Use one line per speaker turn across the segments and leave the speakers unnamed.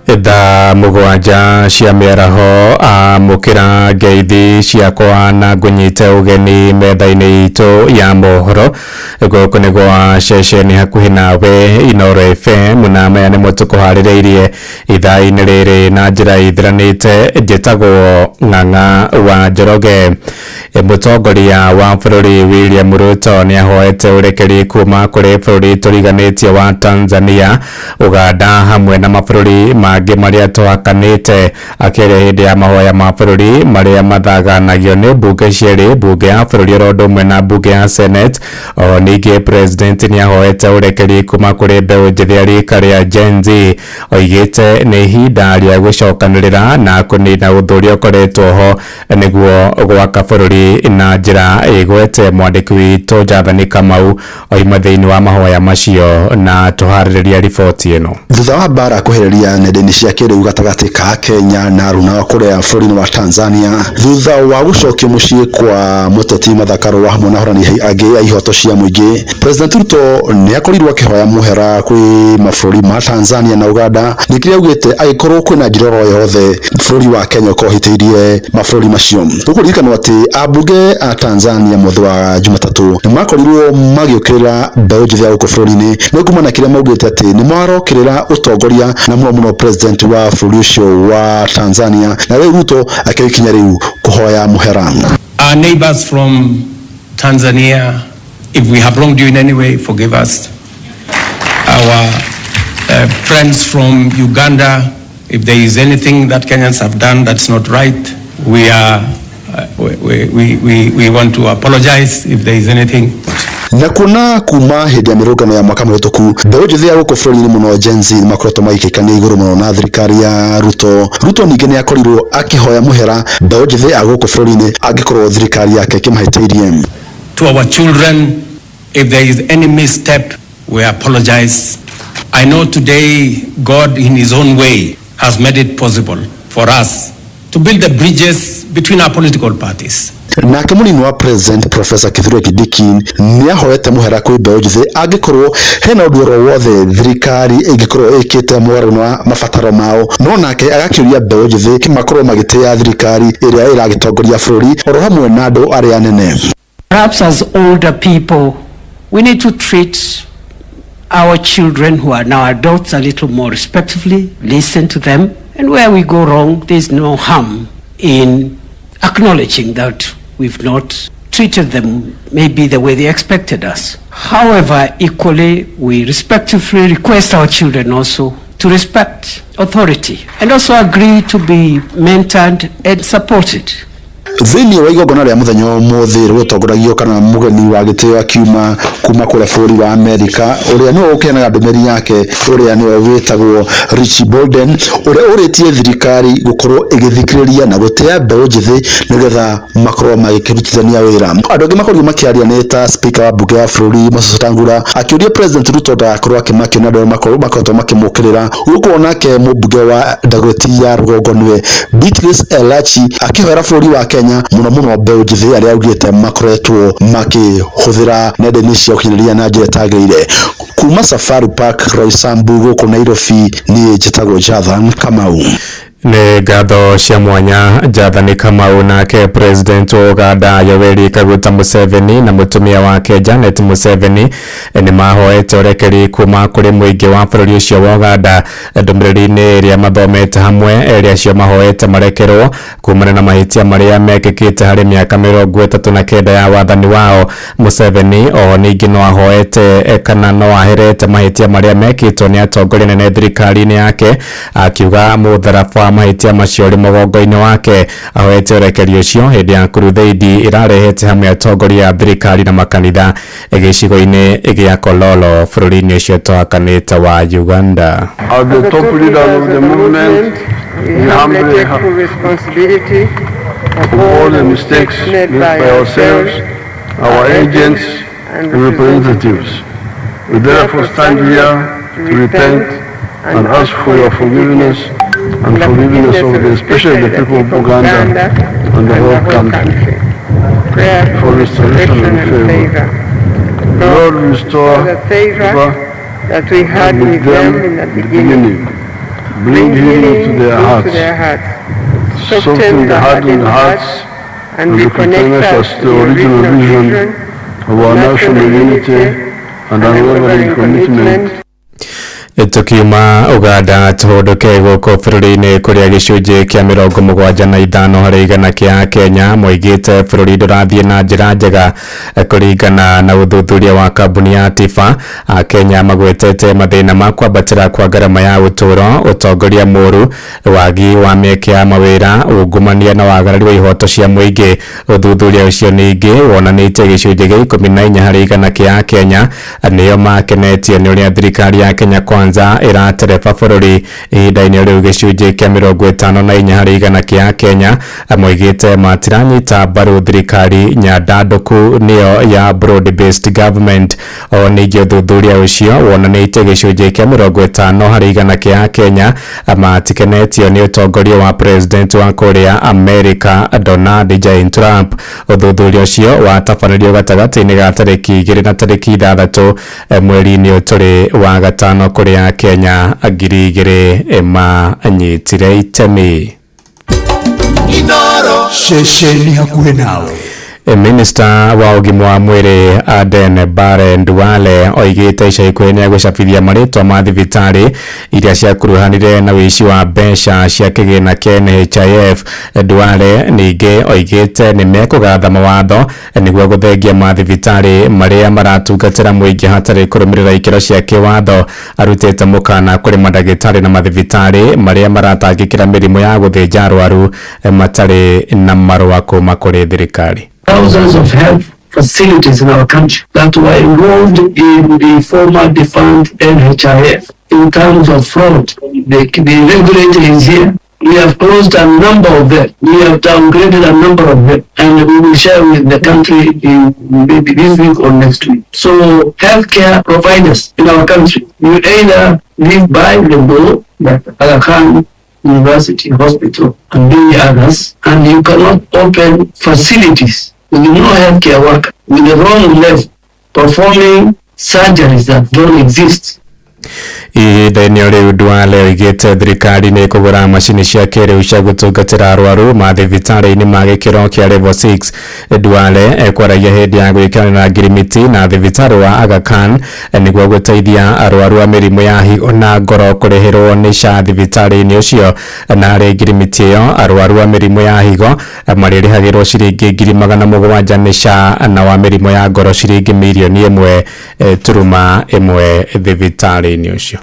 Thaa 7 cia mĩaraho, amũkĩra ngeithi ciakwa na ngũnyite ũgeni metha-inĩ itũ ya mohoro. Gũkũ nĩ gwa ceceni hakuhĩ nawe Inooro FM, na maya nĩmo tũkũharĩrĩirie ithaa-inĩ rĩrĩ na njĩra ithiranĩte. Njĩtagwo Ng'ang'a wa Njoroge. Mũtongoria wa bũrũri William Ruto nĩ ahoete ũrekeri kuma kũrĩ bũrũri tũriganĩtie wa Tanzania, Uganda hamwe na mabũrũri mangĩ marĩa tũhakanĩte, akĩaria hĩndĩ ya mahoya ma bũrũri marĩa mathaganagio nĩ mbunge cierĩ, mbunge ya bũrũri oro ũndũ ũmwe na mbunge ya Senate. O ningĩ president nĩ ahoete ũrekeri kuma kũrĩ mbeũ njĩthĩ a rika rĩa Gen Z, oigĩte nĩ ihinda rĩa gũcokanĩrĩra na kũnina ũthũ ũrĩa ũkoretwo ho nĩguo gwaka bũrũri na njĩra ĩgwete. Mwandĩki witũ Jathani Kamau oima thĩinĩ wa mahoya macio na tũharĩrĩria riboti ĩno.
Thutha wa mbara kwehereria nenda-inĩ cia kĩrĩu gatagatĩ ka Kenya na aruna kũrĩa bũrũri-inĩ wa Tanzania, thutha wa gũcokio mũciĩ kwa mũteti Martha Karua hamwe na ahũrani angĩ a ihoto cia mũingĩ, President Ruto nĩ akorirwo akĩhoya mũhera kwĩ mabũrũri ma Tanzania na Uganda, nĩ kĩrĩa augĩte angĩkorwo kwĩna njĩra oro yothe bũrũri wa Kenya ũkorwo ũhĩtĩirie mabũrũri macio. Gũkũririkanwo atĩ ambunge a Tanzania mũthĩ wa Jumatatũ nĩ makorirwo magĩũkĩrĩra mbeũ njĩthĩ ya gũkũ bũrũri-inĩ nĩ kumana na kĩrĩa maugĩte atĩ nĩ marokĩrĩra ũtongoria na mũno mũno president wa bũrũri ũcio wa Tanzania, na rĩu Ruto akĩoya ikinya rĩu kũhoya mũhera.
Our neighbors from Tanzania, if we have wronged you in any way, forgive us. Our friends from Uganda, if there is anything that Kenyans have done that's not right, we want to apologize if there is anything.
Na kuona kuma hĩndĩ ya mĩrũngano ya mwaka mũhĩtũku, mbeũ njĩthĩ ya gũkũ bũrũri-inĩ, mũno Gen Z, nĩ makoretwo magĩikania igũrũ mũno na thirikari ya Ruto. Ruto ningĩ nĩ akorirwo akĩhoya mũhera mbeũ njĩthĩ a gũkũ bũrũri-inĩ angĩkorwo thirikari yake ĩkĩmahĩtĩirie.
To our children, if there is any misstep, we apologize. I know today God in his own way has made it possible for us to build the bridges between our political parties.
Nake mũnini wa president Professor Kithure Kindiki nĩ ahoete mũhera kwĩ mbeũ njĩthĩ angĩkorwo hena ũndũ oro wothe thirikari ĩngĩkorwo ĩkĩte mũgarũ na mabataro mao, no nake agakĩũria mbeũ njĩthĩ makorwo magĩtĩĩa thirikari ĩrĩa ĩragĩtongoria bũrũri oro hamwe na andũ arĩa anene.
Perhaps as older people, we need to treat our children who are now adults a little more respectfully, listen to them, and where we go wrong, there's no harm in acknowledging that we've not treated them maybe the way they expected us. However, equally, we respectfully request our children also to respect authority and also agree to be mentored and supported.
Thĩinĩ wa igongona rĩa mũthenya ũmũthĩ rĩgũtongoragio kana mũgeni wa gĩtĩo akiuma kuma kũrĩa bũrũri wa Amerika, ũrĩa nĩwe ũkĩheanaga ndũmĩrĩri yake, ũrĩa nĩwe wĩtagwo Richie Bolden, ũrĩa ũrĩtie thirikari gũkorwo ĩgĩthikĩrĩria na gũtĩa mbeũ njĩthĩ nĩgetha makorwo magĩkĩrutithania wĩra. Andũ angĩ makorirwo makĩaria nĩ ta speaker wa mbunge ya bũrũri Moses Wetangula, akĩũria President Ruto ndagakorwo akĩmakio nĩ andũ arĩa makoretwo makĩmũkĩrĩra. Gũkũ nake mũmbunge wa Dagoretti ya rũgongo nĩwe Beatrice Elachi akĩhoera bũrũri wa Kenya, mũno mũno mbeũ njĩthĩ arĩa augĩte makoretwo makĩhũthĩra nenda-inĩ cia ũkinyanĩria na njĩra ĩtagĩrĩire. Kuma Safari Park, Roysambu, gũkũ Nairobi, niĩ njĩtagwo Jathan Kamau.
Nĩ ngatho cia mwanya, Jathani Kamau. Nake president wa Uganda Yoweri Kaguta Museveni na mũtumia wake Janet Museveni nĩ mahoete ũrekeri kuma kũrĩ mũingĩ wa bũrũri ũcio wa Uganda. Ndũmĩrĩri-inĩ ĩrĩa mathomete hamwe, erĩ acio mahoete marekerwo kumana na mahĩtia marĩa mekĩkĩte harĩ mĩaka 39 ya wathani wao. Museveni oho ningĩ no ahoete kana no aherete mahĩtia marĩa mekĩtwo nĩ atongoria nene thirikari-inĩ yake, akiuga mũtharaba wa mahĩtia macio ũrĩ mũgongo-inĩ wake. Ahoete ũrekeri ũcio hĩndĩ ya kurutheidi ĩrarehete hamwe atongoria a thirikari na makanitha gĩcigo-inĩ gĩa Kololo bũrũri-inĩ ũcio tũhakanĩte wa Uganda.
As the top leaders of the movement, we humbly
take full responsibility
of all the mistakes made by ourselves, our agents, and representatives. We therefore stand here to repent and ask for your forgiveness and forgiveness of the, especially the people of Uganda and the whole country.
Prayer
for restoration and favor. Lord, restore
the favor that we had
with
with them in the beginning.
beginning. Bring healing to their hearts, soften the hardened hearts, and reconnect us to the original vision of our national unity and unwavering commitment.
Tukiuma Uganda tuhunduke guku bũrũri-inĩ kũrĩa gĩcunjĩ kĩa 75 harĩ igana kĩa Kenya moigĩte bũrũri ndũrathiĩ na njĩra njega kũringana na ũthuthuria wa kambuni ya Tifa. Kenya magwetete mathĩna ma kwambatĩra kwa ngarama ya ũtũũro, ũtongoria mũũru, wagi wa mĩeke ya mawĩra, ungumania na wagarari wa ihoto cia mũingĩ. Ũthuthuria ũcio ningĩ wonanĩtie gĩcunjĩ gĩa 14 harĩ igana kĩa Kenya nĩo makenetio nĩ ũrĩa thirikari ya Kenya Kwanza ĩratereba bũrũri. Ihinda-inĩ rĩu gĩcunjĩ kĩa 54 harĩ igana kĩa Kenya moigĩte matiranyita mbaru thirikari nyandandũku nĩyo ya broad based government. O ningĩ ũthuthuria ũcio wonanĩtie gĩcunjĩ kĩa 50 harĩ igana kĩa Kenya matikenetio nĩ ũtongoria wa president wa kũrĩa America Donald J Trump. Ũthuthuria ũcio watabanĩrio gatagatĩ-inĩ ga tarĩki 2 na tarĩki 6 mweri-inĩ ũtũrĩ wa gatano kũrĩa Kenya 2000 manyitire itemi.
Ceceni hakuhĩ nawe.
Minista wa ũgima wa mwĩrĩ Aden Bare Duale oigĩte ica ikuhĩ nĩ egũcabithia marĩtwa ma thibitarĩ iria ciakuruhanire na ũici wa mbeca cia kĩgĩna kĩa NHIF. Duale ningĩ oigĩte nĩ mekũgatha mawatho nĩguo gũthengia mathibitarĩ marĩa maratungatĩra mũingĩ hatarĩ kũrũmĩrĩra ikĩro cia kĩwatho. Arutĩte mũkana kũrĩ mandagĩtarĩ na mathibitarĩ marĩa maratangĩkĩra mĩrimũ ya gũthĩnja arwaru matarĩ na marũa kuma kũrĩ thirikari.
Thousands of health facilities in our country that were involved in the former defunct NHIF in terms of fraud. The regulator is here. We have closed a number of them. We have downgraded a number of them, and we will share with the country in maybe this week or next week. So healthcare providers in our country, you either live by the law, like Aga Khan University Hospital and many others, and you cannot open facilities with no healthcare worker, with the wrong level, performing surgeries that don't exist.
Ihinda-inĩ rĩu Duale oigĩte thirikari nĩ ĩkũgũra macini cia kĩrĩu cia gũtungatĩra arwaru mathibitarĩ-inĩ ma gĩkĩro kĩa level 6. Duale ekwaragia hĩndĩ ya gwĩkĩranĩra ngirimiti na thibitarĩ wa Aga Khan nĩguo gũteithia arwaru a mĩrimũ ya higo na ngoro kũrĩhĩrwo nĩ SHA thibitarĩ-inĩ ũcio. Na harĩ ngirimiti ĩyo arwaru a mĩrimũ ya higo marĩrĩhagĩrwo ciringi 700,000 nĩ SHA na wa mĩrimũ ya ngoro ciringi mirioni 1.1 thibitarĩ-inĩ ũcio.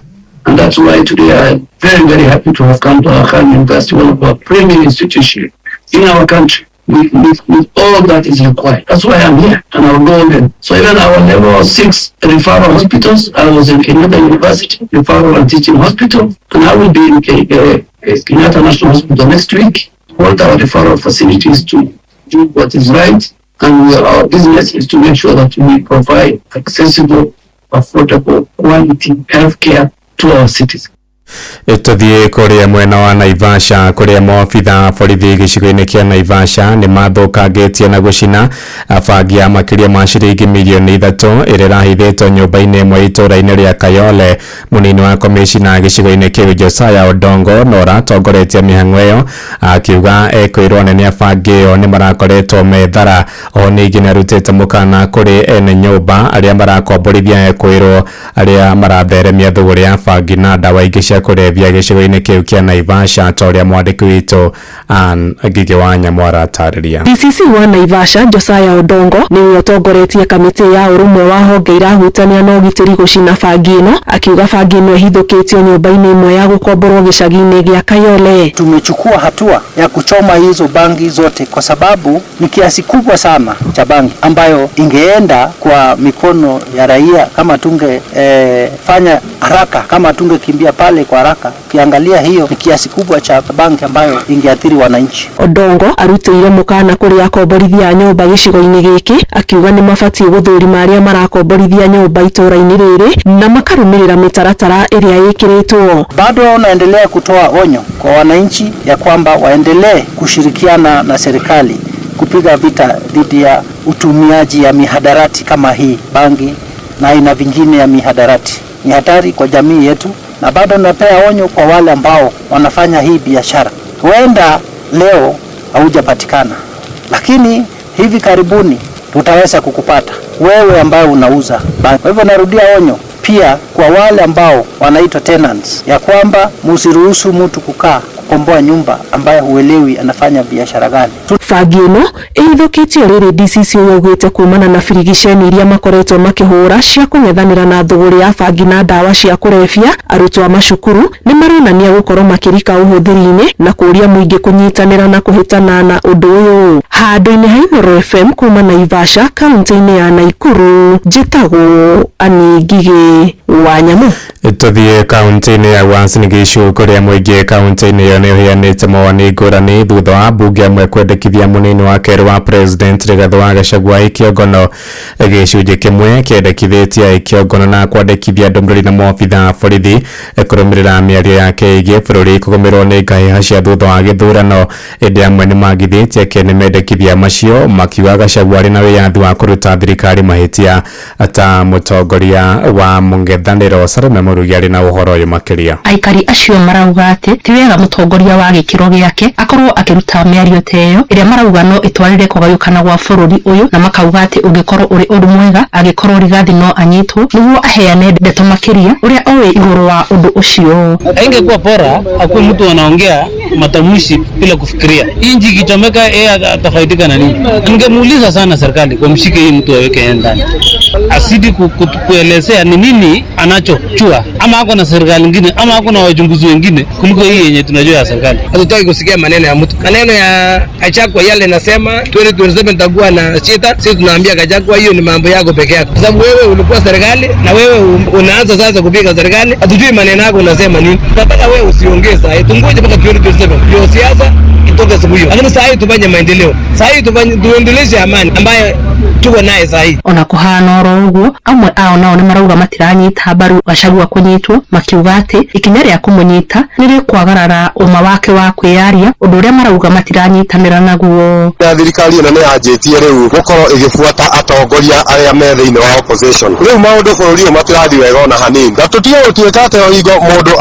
And that's why today I'm very, very happy to have come to Aga Khan University, one of our premier institutions in our country, with all that is required. That's why I'm here, and I'll go then. So even our level 6 referral hospitals, I was in Kenyatta University, referral and teaching hospital, and I will be in Kenyatta National Hospital next week. We want our referral facilities to do what is right, and our business is to make sure that we provide accessible, affordable, quality healthcare to our citizens.
Tuthiĩ kũrĩa mwena wa Naivasha kũrĩa maobitha borithi gĩcigo-inĩ kĩa Naivasha nĩ mathũkangĩtie na gũcina bangi ya makĩria ma ciringi mirioni 3 ĩrĩa ĩrahithĩtwo nyũmba-inĩ ĩmwe itũũra-inĩ rĩa Kayole. Mũnini wa komishina gĩcigo-inĩ kĩu Josiah Odongo na ũratongoretie mĩhang'o ĩyo akiuga ekwĩrwo anene a bangi ĩyo nĩ marakoretwo methara. O ningĩ nĩ arutĩte mũkana kũrĩ ene nyũmba arĩa marakomborithia ekwĩrwo arĩa maratheremia thũgũrĩ ya bangi na ndawa ingĩ cia kũrebia gĩcigo-inĩ kĩu kĩa Naivasha ta ũrĩa mwandĩki witũ Ann Ngigĩ wa Nyamũ aratarĩria.
DCC wa Naivasha Josiah Odongo nĩwe ũtongoretie kamĩtĩ ya ũrũmwe wa honge irahutania na ũgitĩri gũcina bangi ĩno, akiuga bangi ĩno ĩhithũkĩtio nyũmba-inĩ ĩmwe ya gũkomborwo gĩcagi-inĩ gĩa Kayole.
Tumechukua hatua ya kuchoma hizo bangi zote kwa sababu ni kiasi kubwa sana cha bangi ambayo ingeenda kwa mikono ya raia kama tunge fanya haraka, kama tungekimbia pale kwa haraka. Ukiangalia hiyo ni kiasi kubwa cha bangi ambayo ingeathiri wananchi.
Odongo arutĩire mũkana kũrĩ akomborithia nyũmba gĩcigo-inĩ gĩkĩ akiuga nĩ mabatiĩ gũthũrima arĩa marakomborithia nyũmba itũũra-inĩ rĩrĩ na makarũmĩrĩra mĩtaratara ĩrĩa ĩkĩrĩtwo.
Bado naendelea kutoa onyo kwa wananchi ya kwamba waendelee kushirikiana na serikali kupiga vita dhidi ya utumiaji ya mihadarati kama hii bangi na aina vingine ya mihadarati. Ni hatari kwa jamii yetu Na bado napea onyo kwa wale ambao wanafanya hii biashara, huenda leo haujapatikana, lakini hivi karibuni tutaweza kukupata wewe ambaye unauza bangi. Kwa hivyo narudia onyo pia kwa wale ambao wanaitwa tenants, ya kwamba msiruhusu mtu kukaa kukomboa nyumba ambaye huelewi anafanya biashara gani.
Bangi ĩno ĩhithũkĩtio rĩrĩ DCC yaugĩte kumana na birigiceni iria makoretwo makĩhũra cia kũng'ethanĩra na thũgũrĩ ya bangi na ndawa cia kũrebia. Arutwo a macukuru nĩ maronania gũkorwo makĩrika ũhũthĩri-inĩ na kũũria mũingĩ kũnyitanĩra na kũhĩtana na ũndũ ũyũ. Handũ-inĩ ha Inooro FM kuma Naivasha kaunti-inĩ ya Naikuru, njĩtagwo Annie Ngigĩ wa Nyamu.
Tuthiĩ kaunti-inĩ ya Uasin Gishu kũrĩa mũingĩ kaunti-inĩ ĩyo nĩ ũheanĩte mawoni ngũrani thutha wa mbunge amwe kwendekithia mũnini wa kerĩ wa president Rigathĩ wa Gachagua Kĩongono. Gĩcunjĩ kĩmwe kĩendekithĩtie Kĩongono na kwandĩkithia ndũmĩrĩri na maobitha a borithi kũrũmĩrĩra mĩario yake ĩgiĩ bũrũri kũgũmĩrwo nĩ ngahĩha cia thutha wa gĩthurano. Ĩndĩ amwe nĩmagithĩtie kĩene mendekithia macio makiuga Gachagua arĩ na wĩyathi wa kũruta thirikari mahĩtia ta mũtongoria wa mũng'ethanĩro. Salome Mũrugi arĩ na ũhoro ũyũ makĩria.
Aikari acio marauga atĩ ti wega mũtongoria wa gĩkĩro gĩake akorwo akĩruta mĩario ta ĩyo ĩrĩa marauga no ĩtwarĩre kũgayũkana gwa bũrũri ũyũ, na makauga atĩ ũngĩkorwo ũrĩ ũndũ mwega angĩkorwo Rigathi no anyitwo nĩguo aheane ndeto makĩria ũrĩa oĩ igũrũ wa ũndũ ũcio.
Haingekuwa bora akuwe mtu anaongea matamshi bila kufikiria. Inji ikichomeka yeye atafaidika na nini? Ningemuuliza sana serikali wamshike hii mtu aweke ndani, asidi kuelezea ni nini anachochua, ama ako na serikali nyingine ama ako na wachunguzi wengine kuliko hii yenye tunajua ya serikali.
Hatutaki kusikia maneno ya mtu, maneno ya Gachagua yale nasema 2027 takuwa na shida. Sisi tunaambia Gachagua hiyo ni mambo yako peke yako, kwa sababu wewe ulikuwa serikali na wewe unaanza sasa kupiga serikali. Hatujui maneno yako unasema nini. Tunataka wewe usiongee sasa, tungoje mpaka 2027 ndio siasa itoke siku hiyo, lakini sasa tufanye maendeleo, sasa tuendeleze amani ambayo tuko naye sasa.
Ona kuhana oro ũguo, amwe ao nao nĩ marauga matiranyita mbaru Gachagua kũnyitwo, makiuga atĩ ikinya rĩa kũmũnyita nĩ rĩkwagarara ũma wake wa kwĩyaria, ũndũ ũrĩa marauga matiranyitanĩra naguo.
Thirikari ĩno nĩ yanjĩtie rĩu gũkorwo ĩgĩbuata atongoria arĩa me thĩinĩ wa opposition. Rĩu maũndũ bũrũri ũyũ matirathiĩ wega ona hanini, na tũtige gũtuĩka atĩ o hingo mũndũ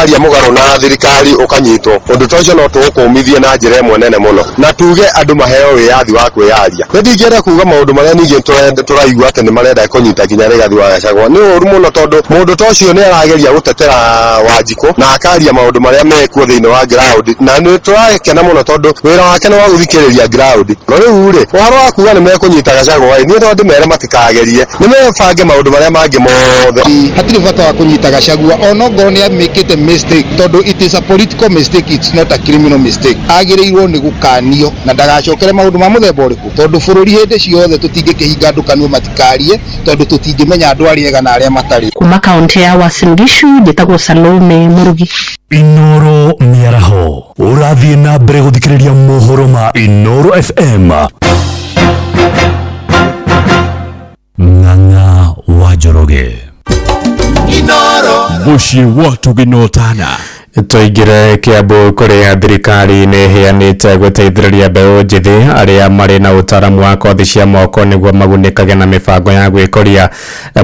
aria mũgarũ na thirikari ũkanyitwo. Ũndũ ta ũcio no tũũkũmithie na njĩra ĩmwe nene mũno, na tuge andũ maheo wĩyathi wa kwĩyaria. Nĩ ndingĩenda kuga maũndũ marĩa ningĩ tũraigua atĩ nĩ marenda kũnyita nginya Rigathĩ wa Gachagua. Nĩ ũru mũno tondũ mũndũ ta ũcio nĩ arageria gũtetera Wanjikũ na akaria maũndũ marĩa mekuo thĩinĩ wa ground, na nĩ tũrakena mũno tondũ wĩra wake nĩ wa gũthikĩrĩria ground. No rĩu rĩ, ũhoro wa kuga nĩ mekũnyita Gachagua, niĩ no ndĩmere matikagerie, nĩ mebange maũndũ marĩa mangĩ mothe.
Hatirĩ bata wa kũnyita Gachagua onokorwo nĩ amĩkĩte mistake, tondũ it is a political mistake, it's not a criminal mistake. Agĩrĩirwo nĩ gũkanio na ndagacokere maũndũ ma mũthemba ũrĩkũ, tondũ bũrũri hĩndĩ ciothe tũtingĩkĩhinga andũ kanua matikarie, tondũ tũtingĩmenya andũ arĩa ega na arĩa matarĩ.
Kuma kaunti ya Uasin Gishu, njĩtagwo Salome Mũrugi.
Inooro mĩaraho ũrathiĩ na mbere gũthikĩrĩria mohoro ma Inooro FM. Ng'ang'a wa Njoroge.
Inooro mũciĩ wa tũgĩnotana. Tũingĩre Kiambu kũrĩa thirikari nĩ ĩheanĩte gũteithĩrĩria mbeũ njĩthĩ arĩa marĩ na ũtaaramu wa kothi cia moko nĩguo magunĩkage na mĩbango ya gwĩkũria.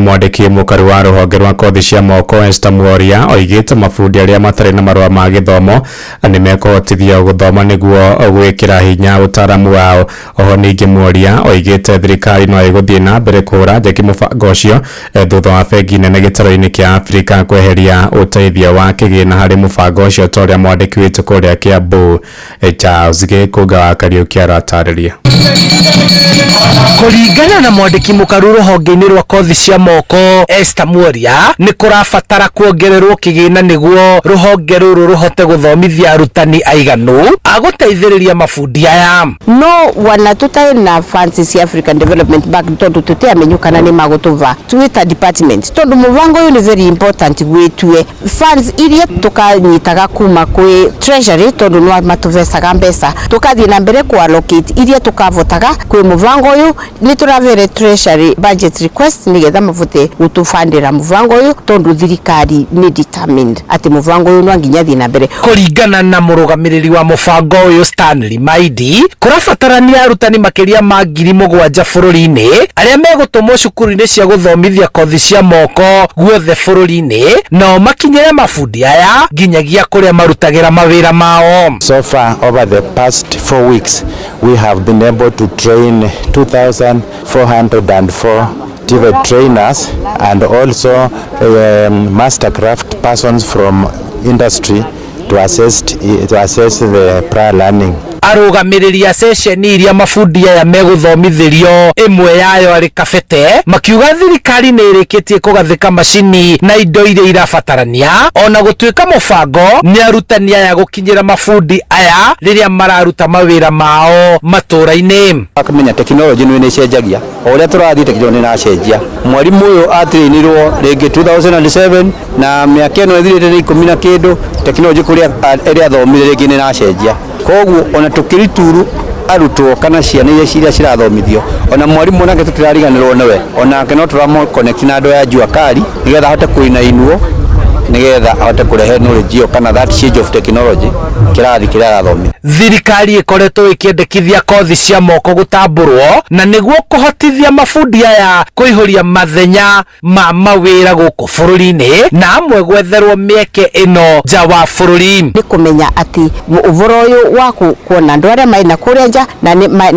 Mwandĩki mũkaru wa rũhonge rwa kothi cia moko Esther Mworia oigĩte mabundi arĩa matarĩ na marũa ma gĩthomo nĩ mekũhotithio gũthoma nĩguo gwĩkĩra hinya ũtaaramu wao. Oho ningĩ Mworia oigĩte thirikari no ĩgũthiĩ na mbere kũhũra njeki mũbango ũcio thutha wa bengi nene gĩtarũ-inĩ kĩa Afrika kweheria ũteithio wa kĩgĩna harĩ mũbango ũcio ta ũrĩa mwandĩki witũ kũrĩa Kiambu Charles Gĩkũnga wa Kariũki aratarĩria.
Kũringana na mwandĩki mũkaru rũhonge-inĩ rwa kothi cia moko Esther Mworia, nĩ kũrabatara kuongererwo kĩgĩna nĩguo rũhonge rũrũ rũhote gũthomithia arutani aiganu a gũteithĩrĩria mabundi aya.
No wana tũtarĩ na funds cia African Development Bank tondũ tũtiamenyũkana nĩ magũtũva twita department, tondũ mũbango ũyũ nĩ very important gwĩtue funds iria tũkanyita tunyitaga kuma kwi treasury tondu no matuvecaga mbeca tukathie na mbere ku allocate iria tukavotaga kwi muvango uyu ni turavere treasury budget request nigetha mavote gutubandira muvango uyu tondu thirikari ni determined ati muvango uyu no nginya thie na mbere.
Kuringana na murugamiriri wa mubango uyu Stanley Maidi, kurabatarania arutani makiria ma 7,000 bũrũri-inĩ arĩa megũtũmwo cukuru-inĩ cia gũthomithia kothi cia moko guothe bũrũri-inĩ, nao makinyĩre mabundi aya nginyagia kũrĩa marutagĩra mawĩra mao.
So far over the past 4 weeks we have been able to train 2,404 TVET trainers and also mastercraft persons from industry to assess the prior learning.
Arugamiriri a ceceni iria mabundi aya megũthomithĩrio ĩmwe yayo arĩ Kabete makiuga thirikari nĩ ĩrĩkĩtie kũgathĩka macini na indo iria irabatarania, ona gũtuĩka mũbango nĩ arutani aya gũkinyĩra mabundi aya rĩrĩa mararuta mawĩra mao matũra-inĩ.
Akamenya tekinoronjĩ nĩ ĩcenjagia o ũrĩa tũrathiĩ, tekinoronjĩ nĩ ĩracenjia. Mwarimu ũyũ atrainirwo rĩngĩ 2007 na mĩaka ĩno ĩthirĩte nĩ 10 na kĩndũ, tekinoronjĩ kũrĩa ĩrĩa athomire rĩngĩ nĩ ĩracenjia. Koguo ona tukirituru arutwo kana ciana iria cirathomithio ona mwarimu nake tutirariganirwo niwe, onake no turamo connect na andu ya jua kali nigetha ahote kuinainwo, nigetha ahote kurehe knowledge iyo kana that change of technology kirathi kiria arathomithia.
Thirikari ikoretwo ikiendekithia kothi cia moko gutamburwo na niguo kuhotithia mabundi aya kuihuria mathenya ma mawira guku bururi-ini na amwe gwetherwo mieke ino nja wa bururi.
Ni kumenya ati uvoro uyu wa kuona andu aria maina kuria nja na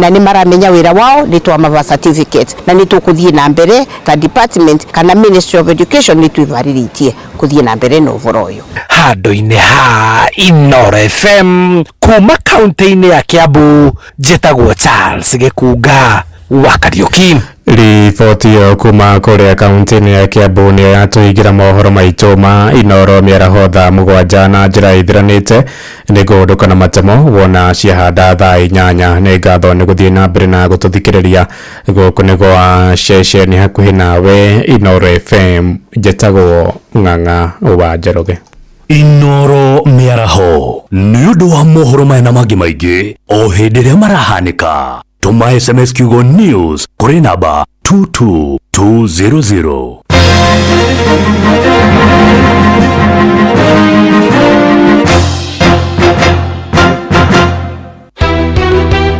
ni maramenya wira wao ni twamava certificate na ni tukuthie na mbere ta department kana Ministry of Education ni twivariritie kuthie na mbere na uvoro uyu.
Handu-ini ha Inooro FM kuma kaunti-inĩ ya Kiambu, njĩtagwo Charles Gĩkunga wa Kariuki.
Riboti ĩyo kuma kũrĩa kaunti-inĩ ya Kiambu nĩyo yatũhingĩra mohoro maitũ ma Inooro mĩaraho thaa 7 na njĩra ithiranĩte. Nĩ ngũndũka na matemo wona ciahanda thaa 8. Nĩ ngatho nĩ gũthiĩ na mbere na gũtũthikĩrĩria. Gũkũ nĩ gwa ceceni hakuhĩ nawe Inooro FM. Njĩtagwo Ng'ang'a wa Njoroge.
Inooro mĩaraho nĩ ũndũ wa mohoro maya na mangĩ maingĩ o hĩndĩ ĩrĩa marahanĩka. Tũma SMS kiugo news kũrĩ namba 22200.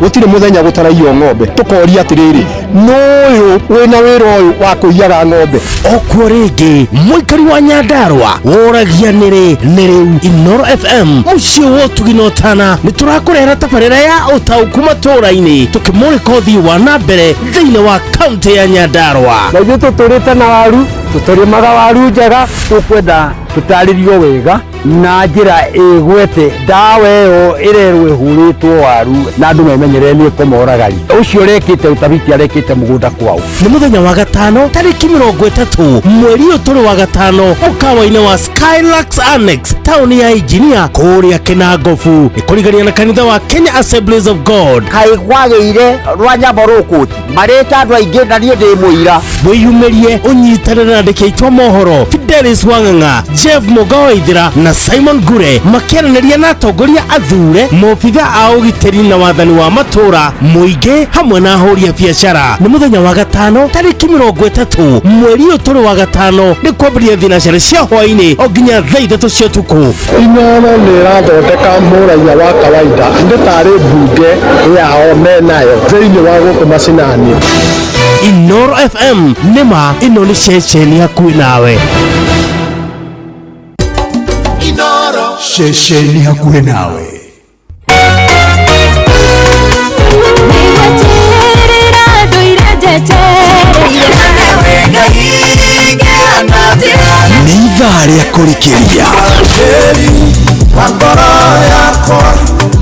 Gũtirĩ mũthenya gũtaraiywo ng'ombe, tũkoria atĩrĩrĩ, nũyũ wĩna wĩra ũyũ wa kũiyaga ng'ombe?
Okuo rĩngĩ mũikari wa Nyandarũa woragia nĩrĩ nĩrĩu. Inooro FM mũciĩ wa ũtugi na ũtana nĩ tũrakũrehera tabarĩra ya ũtaũku matũũra-inĩ tũkĩmũrĩka ũthii wa na mbere thĩinĩ wa kaunti ya Nyandarũa.
Na ithuĩ tũtũrĩte na waru, tũtũrĩmaga waru njega, tũkwenda tũtarĩrio wega na njĩra ĩgwete ndawa ĩyo ĩrerwo ĩhũrĩtwo waru na andũ memenyerere nĩ ĩkũmoragari. Ũcio ũrekĩte ũtabiti arekĩte mũgũnda kwao.
Nĩ mũthenya wa gatano tarĩki 30 mweri ũyũ tũrĩ wa gatano mũkawa-inĩ wa Skylux Annex taũni ya Engineer kũrĩa Kĩnangobu nĩ kũrigania na kanitha wa Kenya Assemblies of God.
Kaĩ kwagĩire rwanyambo rũkũti marĩte andũ aingĩ na niĩ ndĩ mũira.
Wĩyumĩrie ũnyitanĩre na andĩki aitũ a mohoro Fidelis Wang'ang'a, Jeff Mũgawaithĩra na Simon Gure makĩaranĩria na atongoria athure, maobitha a ũgitĩri na wathani wa matũra, mũingĩ hamwe na ahũri a biacara. Nĩ mũthenya wa gatano tarĩki 30 mweri ũyũ tũrĩ wa gatano nĩ kwambĩrĩria thinacara cia hwaĩ-inĩ o nginya thaa 3 cia ũtukũ.
Inooro nĩ ĩrathondeka mũraiya wa kawaida nĩ tarĩ mbunge yao menayo thĩinĩ wa gũkũ macinani.
Inooro FM nĩma ĩno nĩ ceceni hakuhĩ nawe.
Ceceni hakuhĩ nawe. Nĩ ithaa rĩa kũrikĩria,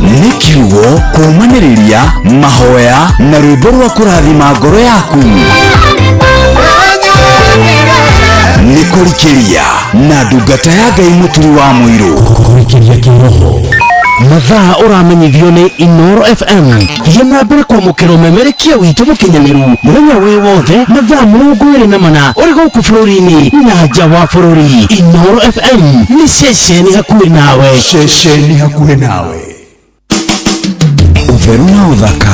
nĩ kiugo kũũmanĩrĩria, mahoya na rwĩmbo rwa kũrathima ngoro yaku. Nĩ kũrikĩria na ndungata ya Ngai Mũturi wa Mũirũ. Kũrikĩria kĩroho
Mathaa ũramenyithio nĩ Inoro FM. Thiĩ na mbere kwamũkĩra ũmemerekia witũ mũkinyanĩru mũthenya wĩ wothe mathaa 24 ũrĩ gũkũ bũrũri-inĩ na nja wa bũrũri. Inoro FM nĩ ceceni hakuhĩ nawe.
Ceceni hakuhĩ nawe. Ũtheru na ũthaka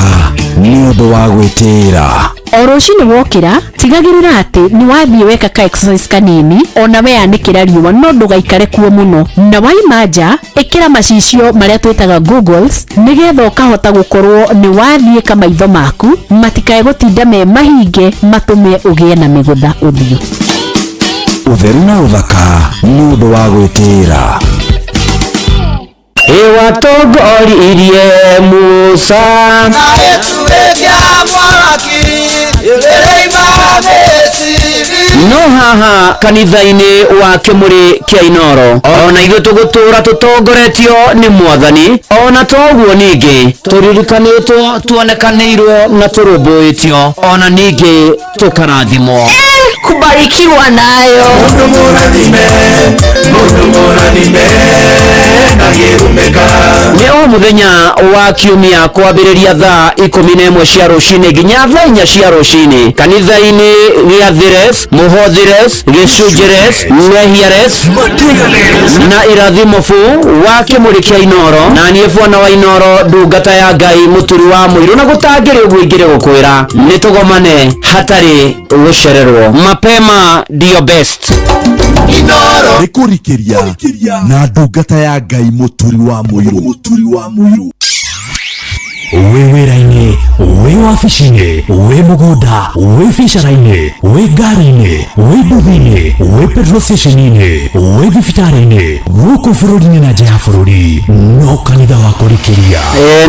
nĩ ũndũ wa gwĩtĩĩra.
O rũcinĩ wokĩra tigagĩrĩra atĩ nĩ wathiĩ weka ka exercise kanini ona weanĩkĩra riũa no ndũgaikare kuo mũno na waima nja ĩkĩra macicio marĩa twĩtaga goggles nĩgetha ũkahota gũkorwo nĩ wathiĩ ka maitho maku matikae gũtinda me mahinge matũme ũgĩe na mĩgũtha ũthiũ.
Ũtheru na ũthaka nĩ ũndũ wa gwĩtĩĩra.
Ĩwatongoririe Musa no haha kanitha-inĩ wa kĩmũrĩ kĩa Inoro ona ithuĩ tũgũtũra tũtongoretio nĩ mwathani ona toguo ningĩ tũririkanĩtwo tuonekanĩirwo na tũrũmbũĩtio ona ningĩ tũkarathimwo
kubarikiwa nayo.
Mundu mũrathime, mundu mũrathime, ndangĩrumĩka.
Nĩ o mũthenya wa kiumia kwambĩrĩria thaa 11 cia rũcinĩ nginya thaa 4 cia rũcinĩ kanitha-inĩ gĩa Thires, Mũhothires, Gĩcunjĩres, Mehiares na irathimo bu wa kĩmũrĩ kĩa Inoro na niĩ bwana wa Inoro ndungata ya Ngai mũturi wa mũirũ na gũtangĩrĩ ũguo ingĩrĩ gũkwĩra nĩ tũgomane hatarĩ gũcererwo. Mapema ndio best.
Nĩ kũrikĩria na ndungata ya Ngai mũturi wa mũirũ.
Wĩ wĩra-inĩ, wĩ wabici-inĩ, wĩ mũgũnda, wĩ biacara-inĩ, wĩ ngari-inĩ, wĩ nduthi-inĩ, wĩ petrol station-inĩ, wĩ thibitarĩ-inĩ, gũkũ bũrũri-inĩ na nja ya bũrũri, no kanitha wa kũrikĩria.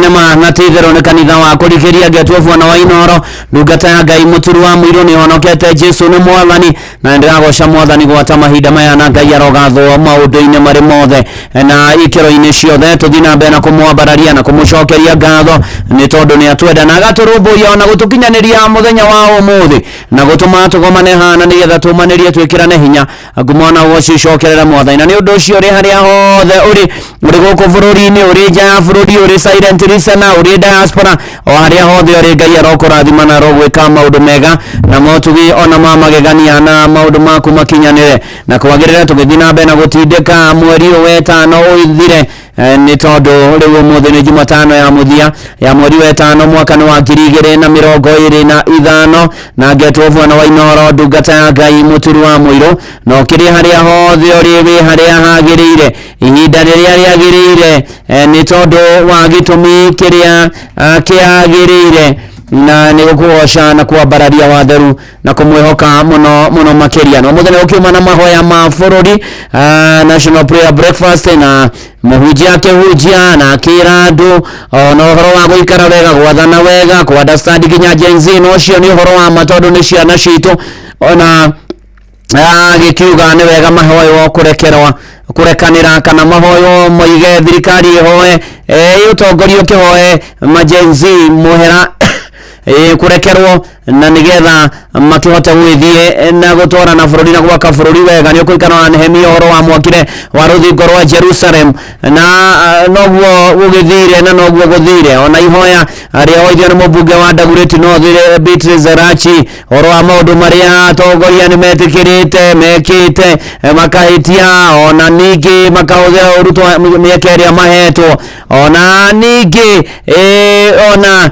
Nĩma na ti itherũ nĩ kanitha wa kũrikĩria ngetuo bwana wa Inoro ndungata ya Ngai mũturi wa mũirũ nĩ honokete Jesu nĩ mwathani na nĩndĩragoca mwathani gwata mahinda maya na Ngai arogathwo maũndũ-inĩ marĩ mothe na ikĩro-inĩ ciothe tũthiĩ na mbere na kũmwambararia na kũmũcokeria ngatho nĩ tondũ nĩ atwenda na agatũrũmbũiya ona gũtũkinyanĩria mũthenya wa ũmũthĩ na gũtũma tũgomane hana nĩgetha tũmanĩrie twĩkĩrane hinya ngumo na ũgoci icokerere mwathani na nĩ ũndũ ũcio ũrĩ harĩa hothe ũrĩ ũrĩ gũkũ bũrũri-inĩ ũrĩ nja ya bũrũri ũrĩ silent listener ũrĩ diaspora o harĩa hothe ũrĩ Ngai arokũrathima na arogwĩka maũndũ mega na motugi ona ma magegania na maũndũ maku makinyanĩre na kwagĩrĩra tũgĩthiĩ na mbere na gũtindĩka mweri ũyũ wetano ũthire nĩ tondũ rĩu ũmũthĩ nĩ Jumatano ya mũthia ya mweri wa ĩtano mwaka nĩ wa 2025 na ngetwo bwana wa Inoro ndungata ya Ngai mũturi wa mũirũ na ũkĩrĩ harĩa hothe ũrĩ wĩ harĩa hagĩrĩire ihinda rĩrĩa rĩagĩrĩire nĩ tondũ wa gĩtũmi kĩrĩa kĩagĩrĩire na nĩ gũkũgoca na kwambararia watheru na kũmwĩhoka mũno mũno makĩria na mũthenya ũkiuma na mahoya ma bũrũri National Prayer Breakfast na mũhunjia akĩhunjia na akĩra andũ ona ũhoro wa gũikara wega gwathana wega kũ understand nginya Gen Z na ũcio nĩ ũhoro wa ma tondũ nĩ ciana citũ ona gĩkiuga nĩ wega mahoywo kũrekerwa kũrekanĩra kana mahoywo moige thirikari ĩhoe ũtongoria ũkĩhoe ma Gen Z mũhera kũrekerwo na nĩgetha makĩhote gwĩthiĩ na gũtwara na bũrũri na gwaka bũrũri wega nĩ ũkũikara na Nehemia ũhoro wa mwakire wa rũthingo rwa Jerusalem na noguo gũgĩthire na noguo gũthire ona ihoya rĩahoithio nĩ mũmbunge wa Dagoretti North Beatrice Rachi ũhoro wa maũndũ marĩa atongoria nĩ metĩkĩrĩte mekĩte makahĩtia ona ningĩ makahũthĩra ũru mĩeke ĩrĩa mahetwo ona ningĩ ona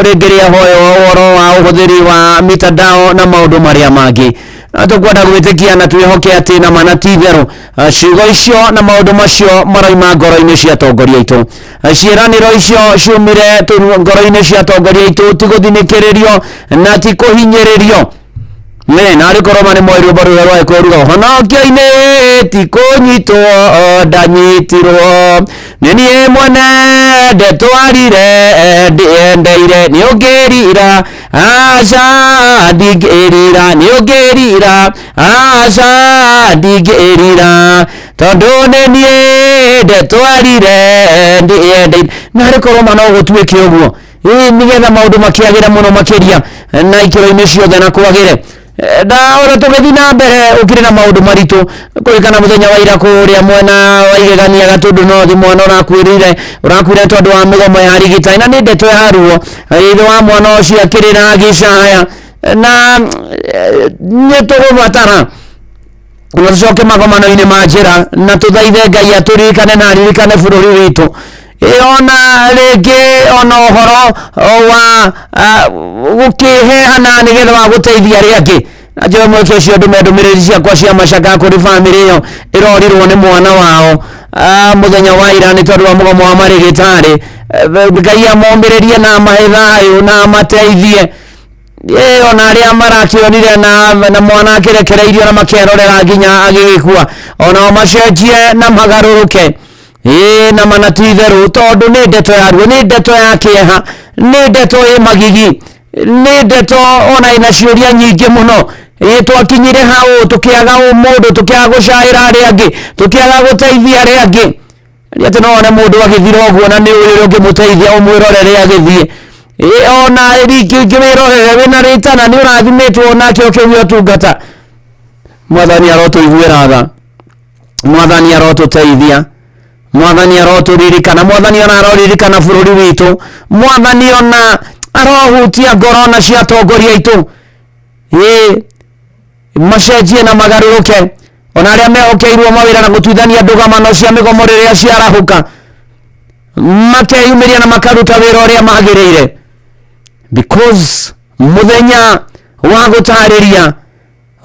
rĩngĩ rĩahoywo ũhoro wa ũhũthĩri wa mitandao na maũndũ marĩa mangĩ tũkwenda gwĩtĩkia na twĩhoke atĩ na mana ti itherũ ciugo icio na maũndũ macio maraima ngoro-inĩ cia atongoria aitũ ciĩranĩro icio ciumire ngoro-inĩ cia atongoria aitũ ti gũthinĩkĩrĩrio na ti kũhinyĩrĩrio nĩ narĩ korwo ma nĩ moĩ rwĩmbo rũrĩa rwa Gĩkũyũ ruga honokio-inĩ ti kũnyitwo ndanyitirwo nĩ niĩ mwene ndetwarire ndĩendeire nĩ ũngĩrira aca ndingĩrira nĩ ũngĩrira aca ndingĩrira tondũ nĩ niĩ ndetwarire ndĩendeire narĩ korwo ma no gũtuĩke ũguo nĩgetha maũndũ makĩagĩre mũno makĩria na ikĩro-inĩ ciothe na kwagĩre Na ona tũgĩthiĩ na mbere ũkĩrĩ na maũndũ maritũ kũrĩkana mũthenya wa ira kũrĩa mwena wa Igegania Gatũndũ North, mwana ũrakuĩrire ũrakuire tondũ wa mĩgomo ya arigitani, na nĩ ndeto ya ruo. Ithe wa mwana ũcio akĩrĩra agĩcaya, na nĩ tũgũbatara na tũcoke magomano-inĩ ma njĩra na tũthaithe Ngai atũririkane na aririkane bũrũri witũ. Ona rĩngĩ ona ũhoro wa gũkĩheana nĩgetha wa gũteithia arĩa angĩ. Na njoe mweke ũcio ndũme ndũmĩrĩri ciakwa cia macaka kũrĩ bamĩrĩ ĩyo ĩrorirwo nĩ mwana wao mũthenya wa ira nĩ tondũ wa mũgomo wa marĩgĩtarĩ. Ngai amomĩrĩrie na amahe thayũ na amateithie. Ona arĩa marakĩonire na mwana akĩrekereirio na makerorera nginya agĩgĩkua, onao macenjie na magarũrũke. Na mana ti itherũ, tondũ nĩ ndeto ya ruo, nĩ ndeto ya kĩeha, nĩ ndeto ĩ magigi, nĩ ndeto ona ĩna ciũria nyingĩ mũno. Twakinyire hau tũkĩaga ũmũndũ, tũkĩaga gũcaĩra arĩa angĩ, tũkĩaga gũteithia arĩa angĩ. Nĩ atĩ no wone mũndũ agĩthira ũguo na nĩ ũrĩ ũngĩmũteithia ũmwĩrorere agĩthiĩ. Ona rĩngĩ wĩrorere wĩna rĩtana nĩ ũrathimĩtwo nakĩo kĩu gĩa ũtungata. Mwathani arotũiguĩra tha, Mwathani arotũteithia, Mwathani arotũririkana, Mwathani ona aroririkana bũrũri witũ, Mwathani ona arohutia ngoro ona cia atongoria aitũ. Macenjie na magarũrũke, ona arĩa mehokeirwo mawĩra na gũtuithania ndũgamano cia mĩgomo rĩrĩa ciarahũka, makeyumĩria na makaruta wĩra ũrĩa magĩrĩire, because mũthenya wa gũtarĩria,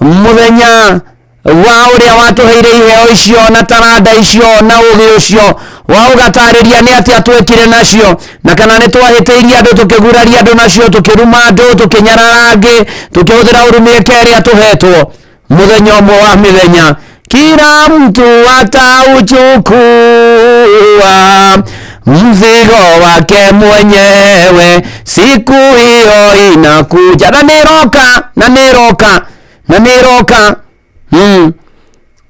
mũthenya wa ũrĩa watũheire iheo icio na taranda icio na ũgĩ ũcio wa ũgatarĩria nĩ atĩa twekire nacio, na kana nĩ twahĩtĩirie andũ, tũkĩguraria andũ nacio, tũkĩruma andũ, tũkĩnyarara angĩ, tũkĩhũthĩra ũru mĩeke ĩrĩa tũhetwo. Mũthenya ũmwe wa mĩthenya kila mtu atauchukua mzigo wake mwenyewe, siku hiyo inakuja. Na nĩĩroka, na nĩĩroka, na nĩĩroka.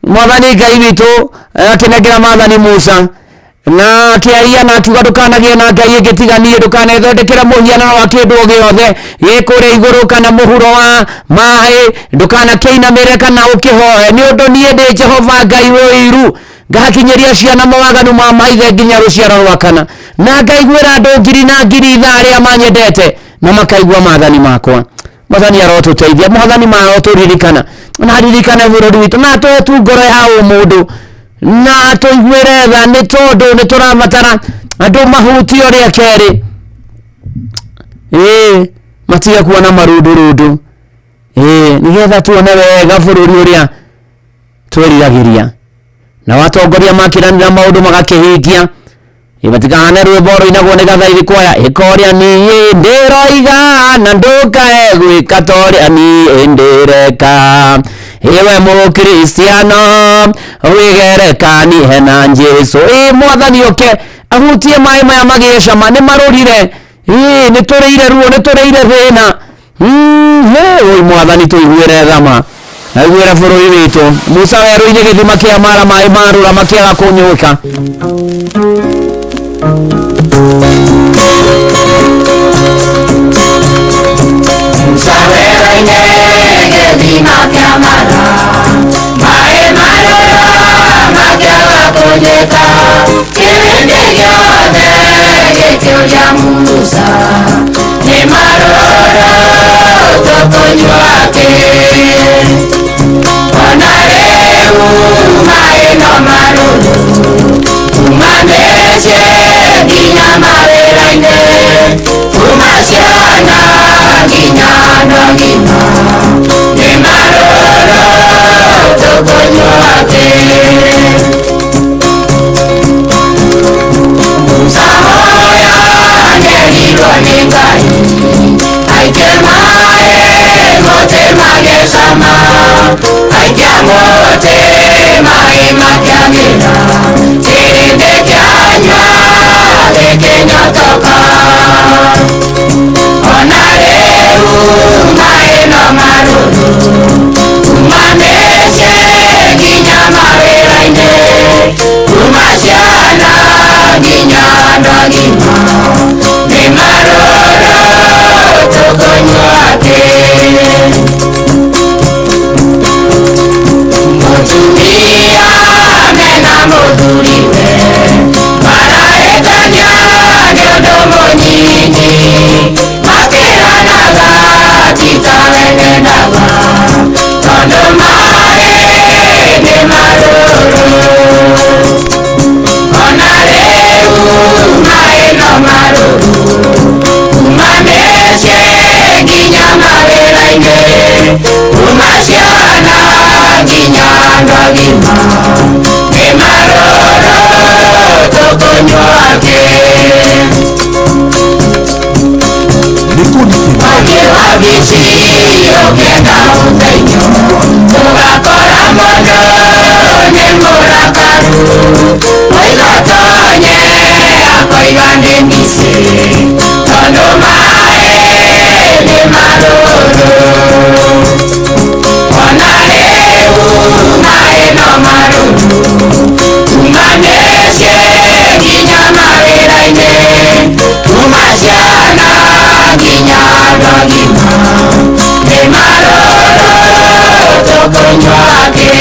Mwathani Ngai witũ akĩnengera maathani Musa na akĩaria na akiuga ndũkanagĩe na ngai ĩngĩ tiga niĩ, ndũkanethondekere mũhianano wa kĩndũ o gĩothe gĩ kũrĩa igũrũ kana mũhuro wa maĩ, ndũkanakĩinamĩre kana ũkĩhoe, nĩ ũndũ niĩ ndĩ Jehova Ngai wĩ ũiru, ngakinyĩria ciana mawaganu ma maithe nginya rũciaro rwa kana, na ngaiguĩra andũ ngiri na ngiri ithaa arĩa manyendete na makaigua maathani makwa. Mwathani arotũteithia, Mwathani marotũririkana na aririkane bũrũri witũ, na atũhe tu ngoro ya ũmũndũ na atũiguĩre tha, nĩ tondũ nĩ tũrabatara andũ mahutio rĩa kerĩ, matige kuona marundurundu, nĩgetha tuone wega bũrũri ũrĩa twĩriragĩria. Na watongoria makiranĩra maũndũ magakĩhingia, matikahane rwĩmbo rũinagwo nĩ Gathaithi kwaya, ĩka ũrĩa niĩ ndĩroiga na ndũkae gwĩka ta ũrĩa niĩ ndĩreka. Iwe mũkristiano wĩgerekanie na Jesũ. Mwathani ũke ahutie maĩ maya magĩe cama, nĩ marũrire, nĩ tũrĩire ruo, nĩ tũrĩire thĩna. Oi Mwathani tũiguĩre thama na iguĩre bũrũri witũ. Musa werũ-inĩ gĩthima kĩa Mara, maĩ marũra makĩaga kũnyuĩka.
Musa werũ-inĩ gĩthima kĩa Mara, maĩ marũra makĩaga kũnyuĩka, kĩrĩndĩ gĩothe gĩkĩũria Musa, nĩ marũra tũkũnyua kĩ? Ona rĩu maĩ no marũrũ, kuma mĩciĩ nginya mawĩra-inĩ, kuma ciana nginya andũ agima, nĩ marũrũ tũkũnyua kĩ? Musa hoya nderirwo nĩ Ngai, aikie maĩ mũtĩ magĩcama, aikia mũtĩ maĩ makĩagĩra, kĩrĩndĩ kĩanyua gĩkĩnyotoka. Ona rĩu maĩ no marũrũ, kuma mĩciĩ nginya mawĩra-inĩ, Andũ agima nĩ marũrũ tũkũnyua kĩ. Mwaki wabici ũkĩenda ũteithio ũgakora mũndũ nĩ mũrakaru, oiga tonye akoiga nĩ micĩ tondũ maĩ nĩ marũrũ. Ona rĩu maĩ no marũrũ kuma mĩciĩ nginya mawĩra-inĩ, kuma ciana nginya andũ agima nĩ marũrũ tũkũnyua kĩ.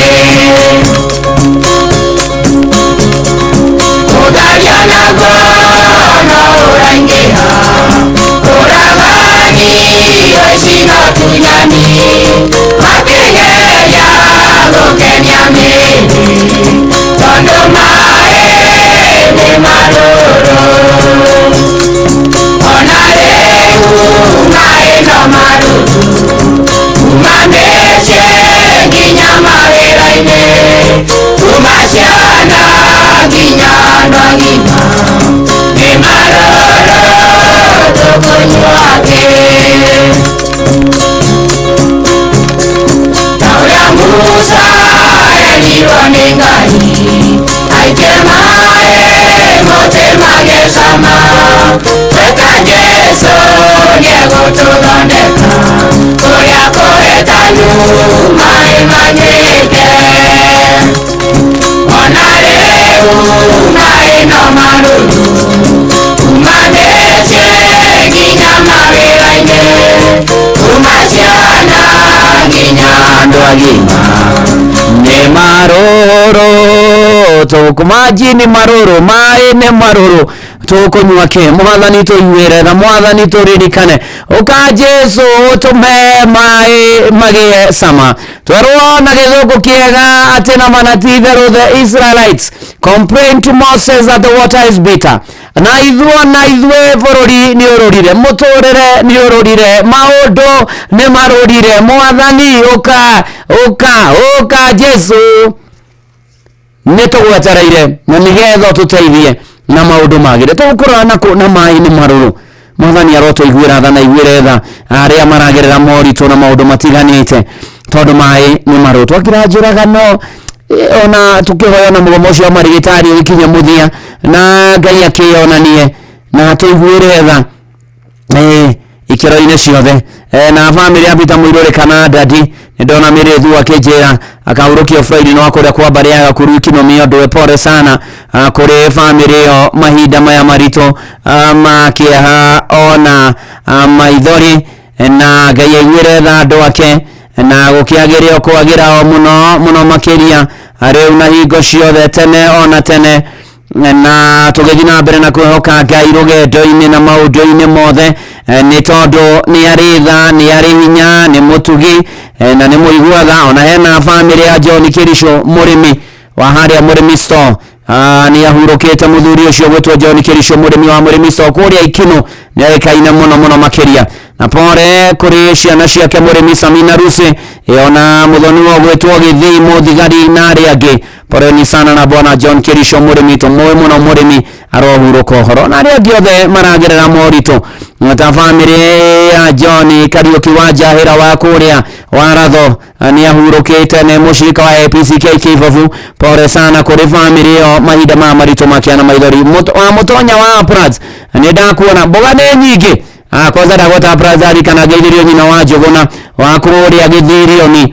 Ũtharia naguo no ũraingĩha, ũragani ũici na ũtunyani makĩgeria gũkenia mĩĩrĩ tondũ maĩ nĩ marũrũ. Ona rĩu maĩ no marũrũ kuma mĩciĩ nginya mawĩra-inĩ, kuma ciana nginya andũ agima nĩ marũrũ tũkũnyua kĩ. Ta ũrĩa Musa erirwo nĩ Ngai aikie maĩ mũtĩ magĩcama, twĩka Jesũ nĩegũtũthondeka kũrĩa kũhĩtanu maĩ manyuĩke. Ona rĩu maĩ no marũrũ kuma mĩciĩ nginya mawĩra-inĩ, kuma ciana nginya andũ agima
nĩ marũrũ tũkũ maji nĩ marũrũ maĩ nĩ marũrũ tũkũnyua kĩ. Mwathani tũiguĩre na mwathani tũririkane ũka Jesũ ũtũme maĩ magĩe cama. Twerwo na gĩthũngũ kĩega atĩ na mana ti itherũ the Israelites complained to Moses that the water is bitter. Na ithuo na ithuĩ bũrũri nĩ ũrũrire, mũtũrĩre nĩ ũrũrire, maũndũ nĩ marũrire. Mwathani ũka ũka ũka Jesũ nĩ tũgwetereire na nĩgetha ũtũteithie na maũndũ magĩre. Tũgũkũrora na na maĩ nĩ marũrũ. Mwathani arotũiguĩra tha na aiguĩre tha arĩa maragerera moritũ na maũndũ matiganĩte tondũ maĩ nĩ marũrũ. Twakira njũragano ona tukĩhoya na mũgomo ũcio wa marigitari ũgĩkinya mũthia na Ngai akĩonanie na atũiguĩre tha ikĩro-inĩ ciothe. Na bamĩrĩ ya Peter Mũirũrĩ kana dadi nĩ ndona mĩrĩthu akĩnjĩra akahurũkio Friday no kũrĩa kwa mbarĩ ya Gakuru Kinomio ndwe pore sana kũrĩ bamĩrĩ ĩyo mahinda maya maritũ ma kĩeha ona maithori, na Ngai aiguĩre tha andũ ake na gũkĩagĩre o kwagĩra o mũno mũno makĩria rĩu na hingo ciothe tene ona tene, na tũgĩthiĩ na mbere na kwĩhoka Ngai rũgendo-inĩ na maũndũ-inĩ mothe nĩ tondũ nĩ arĩ tha, nĩ arĩ hinya, nĩ mũtugi na nĩ mũiguaga. Ona hena bamĩrĩ ya John Kĩricũ mũrĩmi wa harĩa Mũrĩmi Store nĩ ahurũkĩte mũthuri ũcio gwĩtwo John Kĩricũ mũrĩmi wa Mũrĩmi Store kũrĩa Ikinũ nĩ oĩkaine mũno mũno makĩria. Na pore kũrĩ ciana ciake mũrĩmi Samina Rusi ona mũthoni wa gwĩtwo Gĩthĩi Mũthigari na arĩa angĩ. Poreni sana na bwana John Kĩricũ mũrĩmi tũmũĩ mũno mũrĩmi arohurũka ũhoro na arĩa angĩ othe maragerera moritũ ta bamĩrĩ ya John Kariũki wa Njahĩra wa kũrĩa wa Ratho nĩ ahurũkĩte nĩ mũcirika wa APCK Kĩbabu. Pore sana kũrĩ bamĩrĩ ĩyo mahinda maya maritũ makĩana maithori. Wa mũtonya wa Prats nĩ ndakuona mboga nĩ nyingĩ. Kwanza ndagweta Prats kana ngeithĩrio nyina wa Njũgũna wa kũrĩa Gĩthĩrioni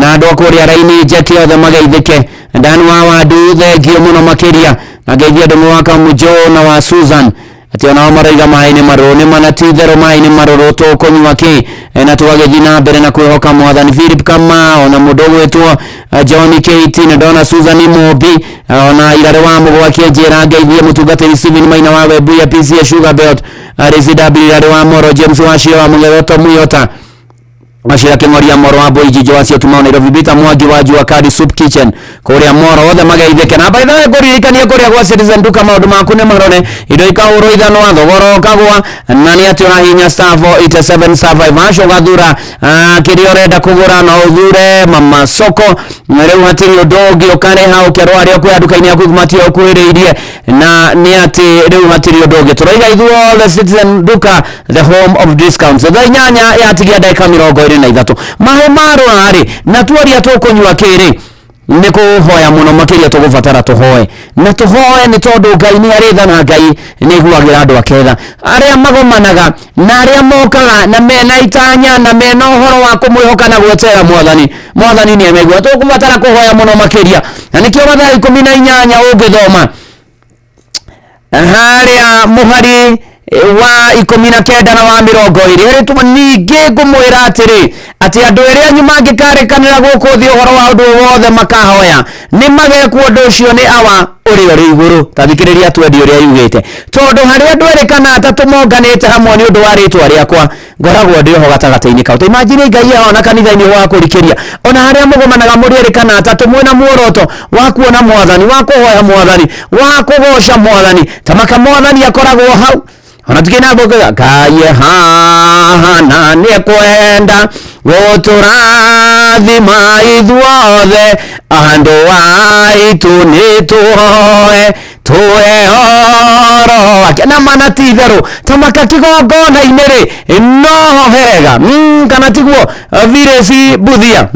na andũ a kũrĩa raini njeke othe mageithĩke. Dan wa Wandu thengio mũno makĩria na ngeithia andũ wa Kamũnjũ na wa Susan atĩ onao maroiga maĩ nĩ marũrũ nĩ mana ti itherũ maĩ nĩ marũrũ tũkũnyua kĩ na tũgagĩthiĩ na mbere na kwĩhoka mwathani. Philip Kamau na mũndũ ũgwĩtwo John Kate na ndona Susan Mobi ona Irare wa Mũgwa akĩnjĩra ngeithie mũtungatĩri Stephen Maina wa Webuye PCA Sugar Belt RCW Irare wa Moro James Wacio wa Mũgegoto Muyota Wachira King'oria Moro wa Boiji Joasi Kimau Nairobi Bita Mwangi wa Jua Kali Soup Kitchen kuria Moro othe mageithĩke. Na by the way ngũririkanie kuria gwa Citizen Duka maũndũ maku nĩ marore indo ikahũrwo ithanwa thogora ũkagwa na nĩ atĩ ũrahihinya star 487 star 5 hash ũgathura kĩrĩa ũrenda kũgũra no ũthure mama soko na rĩu hatirĩ ũndũ ũngĩ ũkarĩha ũkerwo harĩa ũkwĩra nduka-inĩ yaku matia ũkuhĩrĩirie na nĩ atĩ rĩu hatirĩ ũndũ ũngĩ tũroiga ithuothe Citizen Duka, the home of discounts. Thaa 8 yatigia ndagĩka 23 mahe marũa-rĩ na tuoria tũkũnyua kĩrĩ nĩ kũhoya mũno makĩria tũgũbatara tũhoe na tũhoe nĩ tondũ Ngai nĩ arĩ tha na Ngai nĩ aiguagĩra andũ ake tha arĩa magomanaga na arĩa mokaga na mena itanya na mena ũhoro wa kũmwĩhoka na gweterera mwathani mwathani nĩ amaigua. Tũkũbatara kũhoya mũno makĩria na nĩkĩo Mathayo 18 ũngĩthoma harĩa mũhari wa 19 na wa 20 rĩu ningĩ ngũmwĩra atĩrĩ atĩ andũ erĩ anyu mangĩkarĩkanĩra gũkũ thĩ ũhoro wa ũndũ wothe makahoya nĩ magekwo ũndũ ũcio nĩ awa ũrĩa ũrĩ igũrũ. Ta thikĩrĩria twendi ũrĩa yugĩte tondũ harĩa andũ erĩ kana atatũ monganĩte hamwe nĩ ũndũ wa rĩtwa rĩakwa ngoragwo ndĩ ho gatagatĩ-inĩ kao. Ta imagine Ngai ehona kanitha-inĩ wa kũrikĩria ona harĩa mũgomanaga mũrĩ erĩ kana atatũ mwĩna muoroto wa kuona mwathani wa kũhoya mwathani wa kũgoca mwathani ta maka mwathani akoragwo hau ona tukina boga Ngai haha na nĩ kwenda gũtũrathima ithuothe andũ aitũ nĩ tũhoe tũhe ũhoro wake na mana ti itherũ ta maka kĩgongona-inĩ rĩ noho hega kana tiguo viresi Buthia.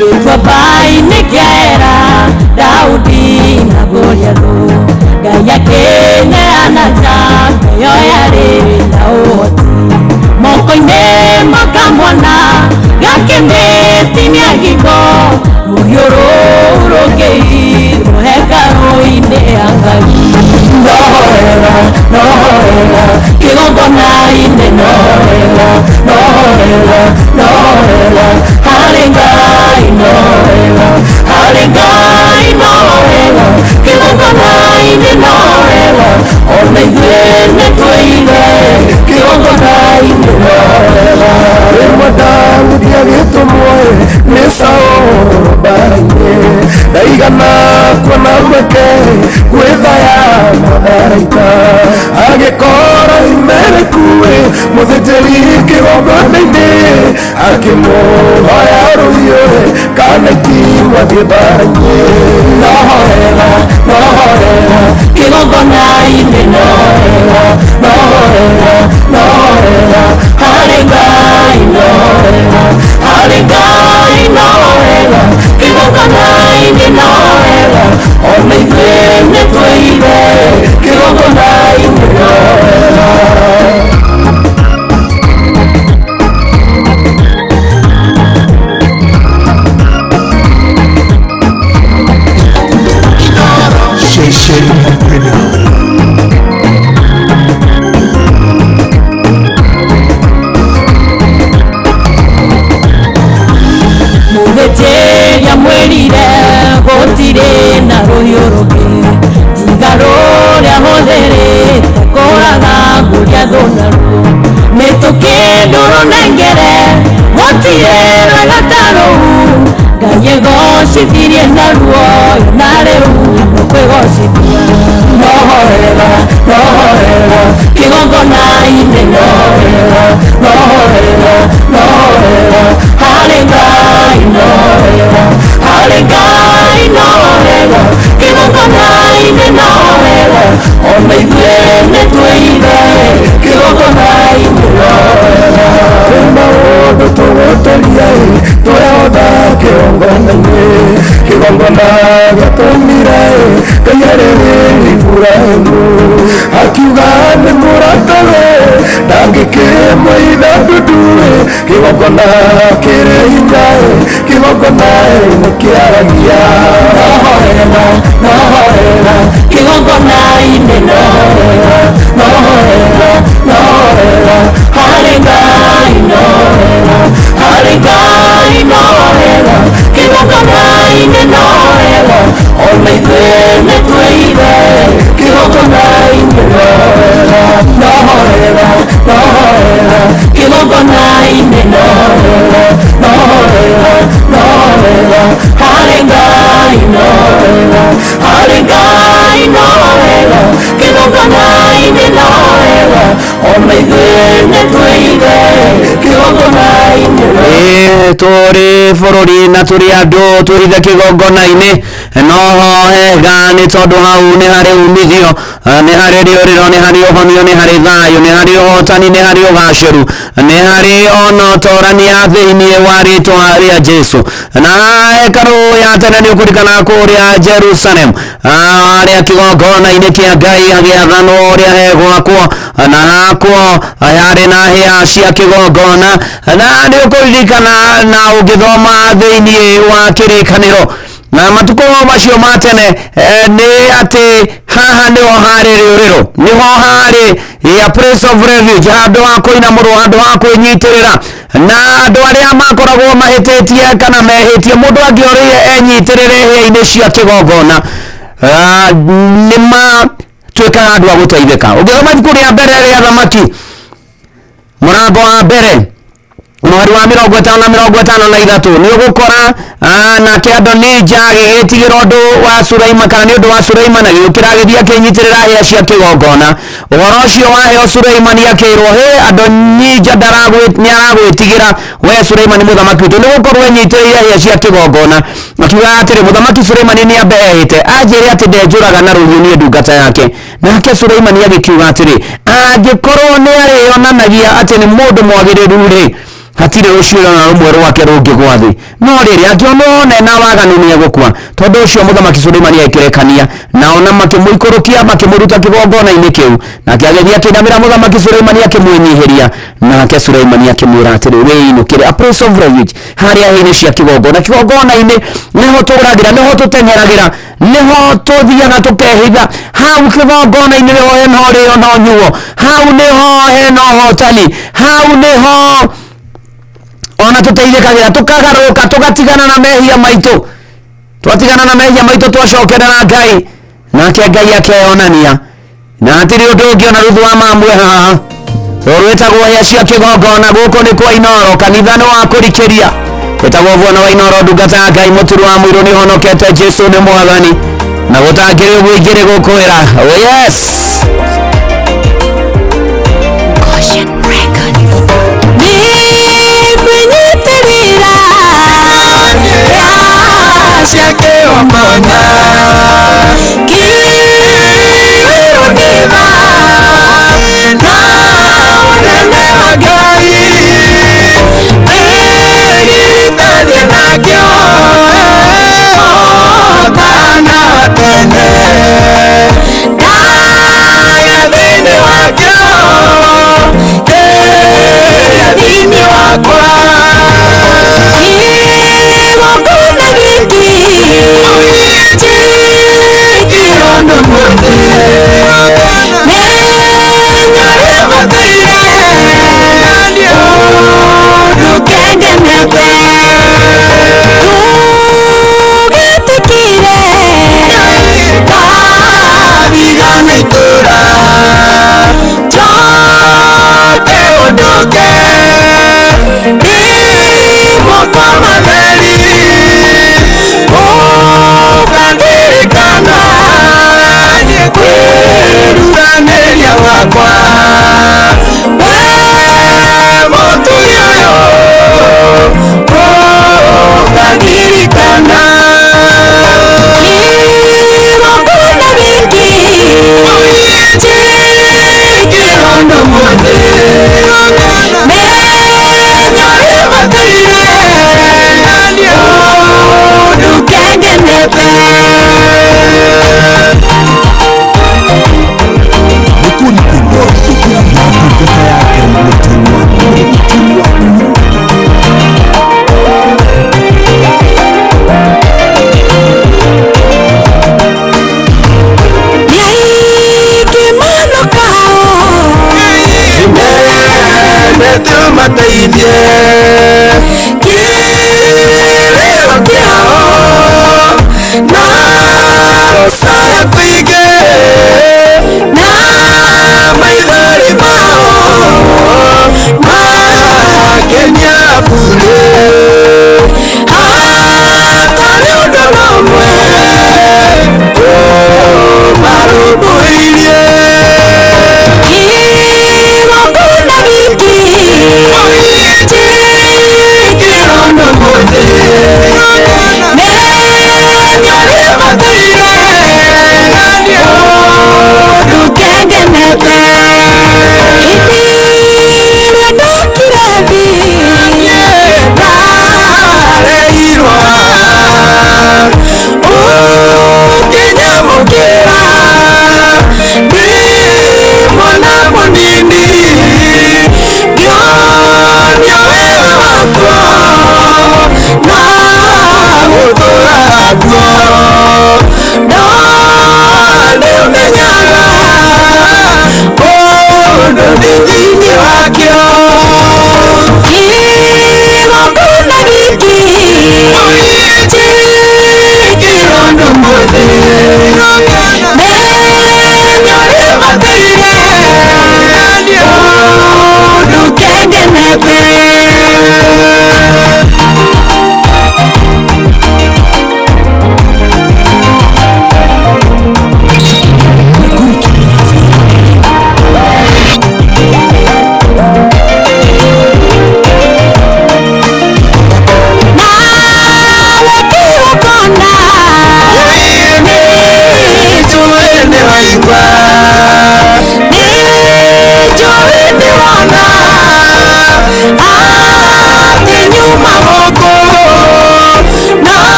Gĩtuamba-inĩ kĩera Daudi na Goliathũ Ngai akĩneana njamba ĩyo yarĩ na ũhoti moko-inĩ makamwona gakĩmĩtinia ngingo rũhiũ rũu rũngĩirwo hekarũ-inĩ ya Ngai. Nohera nohera kĩgongona-inĩ nohera nohera nohera harĩ Ngai nohera harĩ Ngai nohera kĩgongona-inĩ nohera ona ithuĩ nĩtwĩire kĩgongona-inĩ nohera.
Rĩmwe Daudi agĩtũmwo nĩ Saũlũ mbaara-inĩ ndaigana kuona mweke gwĩthaya matharaita agĩkora Ahimelekuĩ mũthĩnjĩri kĩgongona-inĩ akĩmũhoya rũhiũ kana itimũ athiĩ mbaara-inĩ.
Nohera nohera kĩgongona-inĩ nohera nohera nohera harĩ Ngai nohera harĩ Ngai nohera kĩgongona-inĩ nohera ona ithuĩ nĩtwĩire kĩgongona-inĩ nohera. Mũthĩnjĩri amwĩrire gũtirĩ na rũhiũ rũngĩ tiga rũrĩa hũthĩrĩte kũraga Goliathũ naruo mĩtũkĩ ndũrũnengere gũtirĩ rwega ta rũu Ngai egocithirie naruo na rĩu nĩkwĩgocithia. Nohera nohera kĩgongona-inĩ nohera nohera nohera harĩ Ngai nohera harĩ Ngai nohera kĩgongona-inĩ nohera ona ithuĩ nĩtwĩire kĩgongona-inĩ nohera.
Kwĩ maũndũ tũgũtũria twehotha kĩgongona-inĩ kĩgongona gĩatũmire Ngai arĩrĩria Iburahĩmu akiuga nĩ mũratawe ndangĩkĩmũitha ndundu kĩgongona kĩrĩ hinya kĩgongona nĩkĩaragia.
Nohera nohera kĩgongona-inĩ nohera nohera Ngai no wega, harĩ Ngai no wega, kĩgongona-inĩ no wega, ona ithuĩ nĩ twĩithe kĩgongona-inĩ no.
Ĩĩ, tũrĩ bũrũri na tũrĩ andũ twĩhithe kĩgongona-inĩ noho hega nĩ tondũ hau nĩ harĩ umithio, nĩ harĩ rĩũrĩro, nĩ harĩ ũhonio, nĩ harĩ thayũ, nĩ harĩ ũhotani, nĩ harĩ ũgacĩru, nĩ harĩ ona ũtorania thĩinĩ wa rĩtwa rĩa Jesu. Na hekarũ ya tene nĩ ũkũririkana kũrĩa Jerusalem, harĩa kĩgongona-inĩ kĩa Ngai hagĩathanwo ũrĩa hegwakwo, na hakwo harĩ na hĩa cia kĩgongona. Na nĩ ũkũririkana na ũngĩthoma thĩinĩ wa kĩrĩkanĩro na matukũ macio ma tene, nĩ atĩ haha nĩho harĩ rĩũrĩro, nĩho harĩ ya place of refuge, handũ ha kũinamũrwo, handũ ha kwĩnyitĩrĩra. Na andũ arĩa makoragwo mahĩtĩtie kana mehĩtie, mũndũ angĩorĩire enyitĩrĩre hĩa-inĩ cia kĩgongona, nĩ matuĩkaga andũ a gũteithĩka. Ũngĩthoma ibuku rĩa mbere rĩa Thamaki mũrango wa mbere mweri wa 53 nĩ ũgũkora, nake Adonija agĩgĩtigĩra ũndũ wa Sulaima, kana nĩ ũndũ wa Sulaimani, agĩũkĩra agĩthiĩ akĩnyitĩrĩra hĩa cia kĩgongona. Ũhoro ũcio waheo Sulaimani akĩrwo, hĩ, Adonija nĩ aragwĩtigĩra we Sulaimani mũthamaki witũ, nĩ gũkorwo enyitĩrĩire hĩa cia kĩgongona. Akiuga atĩrĩ, mũthamaki Sulaimani nĩ ambe ehĩte anjĩre atĩ ndenjũraga na rũhiũ niĩ ndungata yake. Nake Sulaimani agĩkiuga atĩrĩ, angĩkorwo nĩ arĩonanagia atĩ nĩ mũndũ mwagĩrĩru rĩ, hatirĩ rũciaro na rũmwe rwake rũngĩgwa thĩ, no rĩrĩ angĩonwo na waganu nĩ egũkua. Tondũ ũcio mũthamaki Suleimani agĩkĩrekania nao na makĩmũikũrũkia makĩmũruta kĩgongona-inĩ kĩu. Nake agĩthiĩ akĩinamĩra mũthamaki Suleimani akĩmwĩnyihĩria. Nake Suleimani akĩmwĩra atĩrĩ, wĩinũkĩre. A place of refuge, harĩa hĩa-inĩ cia kĩgongona. Kĩgongona-inĩ nĩho tũragĩra, nĩho tũteng'eragĩra, nĩho tũthiaga tũkehitha. Hau kĩgongona-inĩ nĩho hena ũrĩo na ũnyuo, hau nĩho hena ũhotani, hau nĩho ona tũteithĩkagĩra, tũkagarũrũka, tũgatigana na mehia maitũ. Twatigana na mehia maitũ, twacokerera Ngai, nake Ngai akeyonania. Na hatirĩ ũndũ ũngĩ ona ruthu wa mamwe haha rwĩtagwo hĩa cia kĩgongona. Gũkũ nĩ kwa Inoro, kanitha nĩ wa kũrikĩria, wĩtagwo Bwana wa Inoro, ndungata ya Ngai mũturu wa mũirũ nĩ honokete, Jesu nĩ mwathani, na gũtangĩrĩ ũguo ingĩrĩ gũkwĩra. Oh yes.
Nĩngwĩnyitĩrĩra hĩa cia kĩgongona, kĩrĩro nĩ tha na ũnene wa Ngai, ndĩgitanie nakĩo kana tene, ndaya thĩinĩ wakĩo, kĩrĩa thĩinĩ wakwa. Kĩgongona gĩkĩ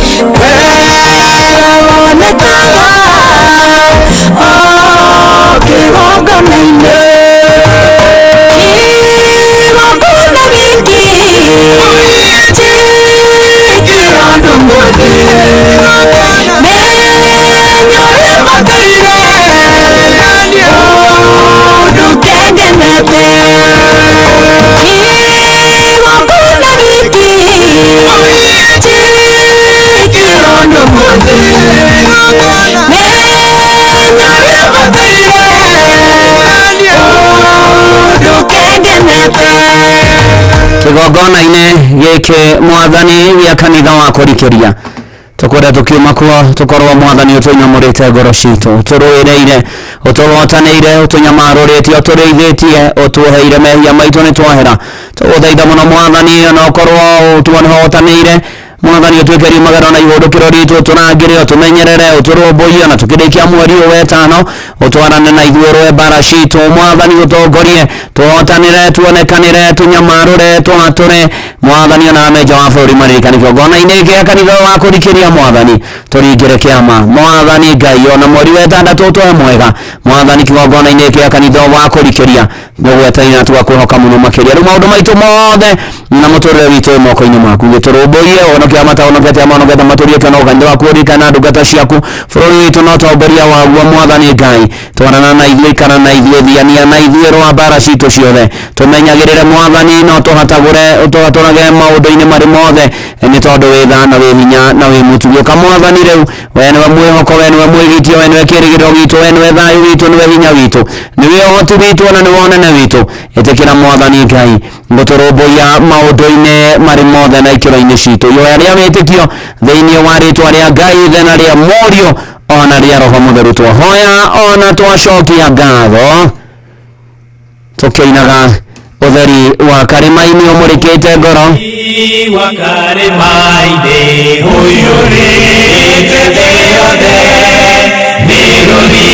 kĩgongona-inĩ wonekaga o kĩgongona-inĩ kĩgongona gĩkĩ njĩkĩra andũ mothe menya ũrĩa bataire ũndũ kengenete kĩgongona gĩkĩ njĩkĩra andũ mothe menya ũrĩa bataire ũndũ kengenete.
Kĩgongona-inĩ gĩkĩ mwathani gĩa kanitha wa kũrikĩria tukwenda tukiuma kuo tukorwo mwathani ũtũinamũrĩte ngoro citũ ũtũrũĩrĩire ũtũhotanĩire ũtũnyamarũrĩtie ũtũrĩithĩtie ũtuoheire mehia maitũ nĩ twahera tũgũthaitha mũno mwathani ona ũkorwo ũtuohotanĩire mwathani ũtuĩke magero na ihũndũkĩro ritũ ũtũrangĩre ũtũmenyerere ũtũrũmbũiye na tũkĩrĩkia mweri ũyũ wetano ũtwarane na ithuĩ ũrũe mbara citũ mwathani ũtongorie tũhotanĩre tuonekanĩre tũnyamarũre tũhatũre mwathani ona amenja wa bũrũri maririkane kĩgongona-inĩ gĩa kanitha wa kũrikĩria mwathani tũringĩre kĩama mwathani Ngai ona mweri wa ĩtandatũ ũtũhe mwega mwathani kĩgongona-inĩ gĩa kanitha wa kũrikĩria nĩgweterera na tũgakwĩhoka mũno makĩria rĩu maũndũ maitũ mothe na mũtũrĩre witũ wĩ moko-inĩ maku gĩtũrũmbũiye ũhonoke matahonokete amahonokete matũrie kĩono kanitha waku ũririkana ndungata ciaku bũrũri witũ na ũtongoria waguo mwathani Ngai twarana na ithuĩ ikara na ithuĩ thiania na ithuĩ rũa mbara citũ ciothe tũmenyagĩrĩre mwathani na ũtũhatagũre ũtũhatũrage maũndũ-inĩ marĩ mothe nĩ tondũ wĩ tha na wĩ hinya na wĩ mũtugi ũka mwathani rĩu we nĩwe mwĩhoko we nĩwe mwĩgitio we nĩwe kĩĩrĩgĩrĩro gitũ we nĩwe thayũ witũ nĩwe hinya witũ nĩwe ũhoti witũ na nĩwe ũnene witũ ĩtĩkĩra mwathani Ngai ngũtũrũmbũiya maũndũ-inĩ marĩ mothe na ikĩro-inĩ citũ ihoya rĩa wĩtĩkio thĩinĩ wa rĩtwa rĩa Ngai Ithe na rĩa Mũriũ ona rĩa Roho Mũtheru twahoya ona twacokia ngatho tũkĩinaga ũtheri wa karĩma-inĩ ũmũrĩkĩte ngoro
wa karĩma-inĩ ũiyũrĩte thĩ yothe mĩrũri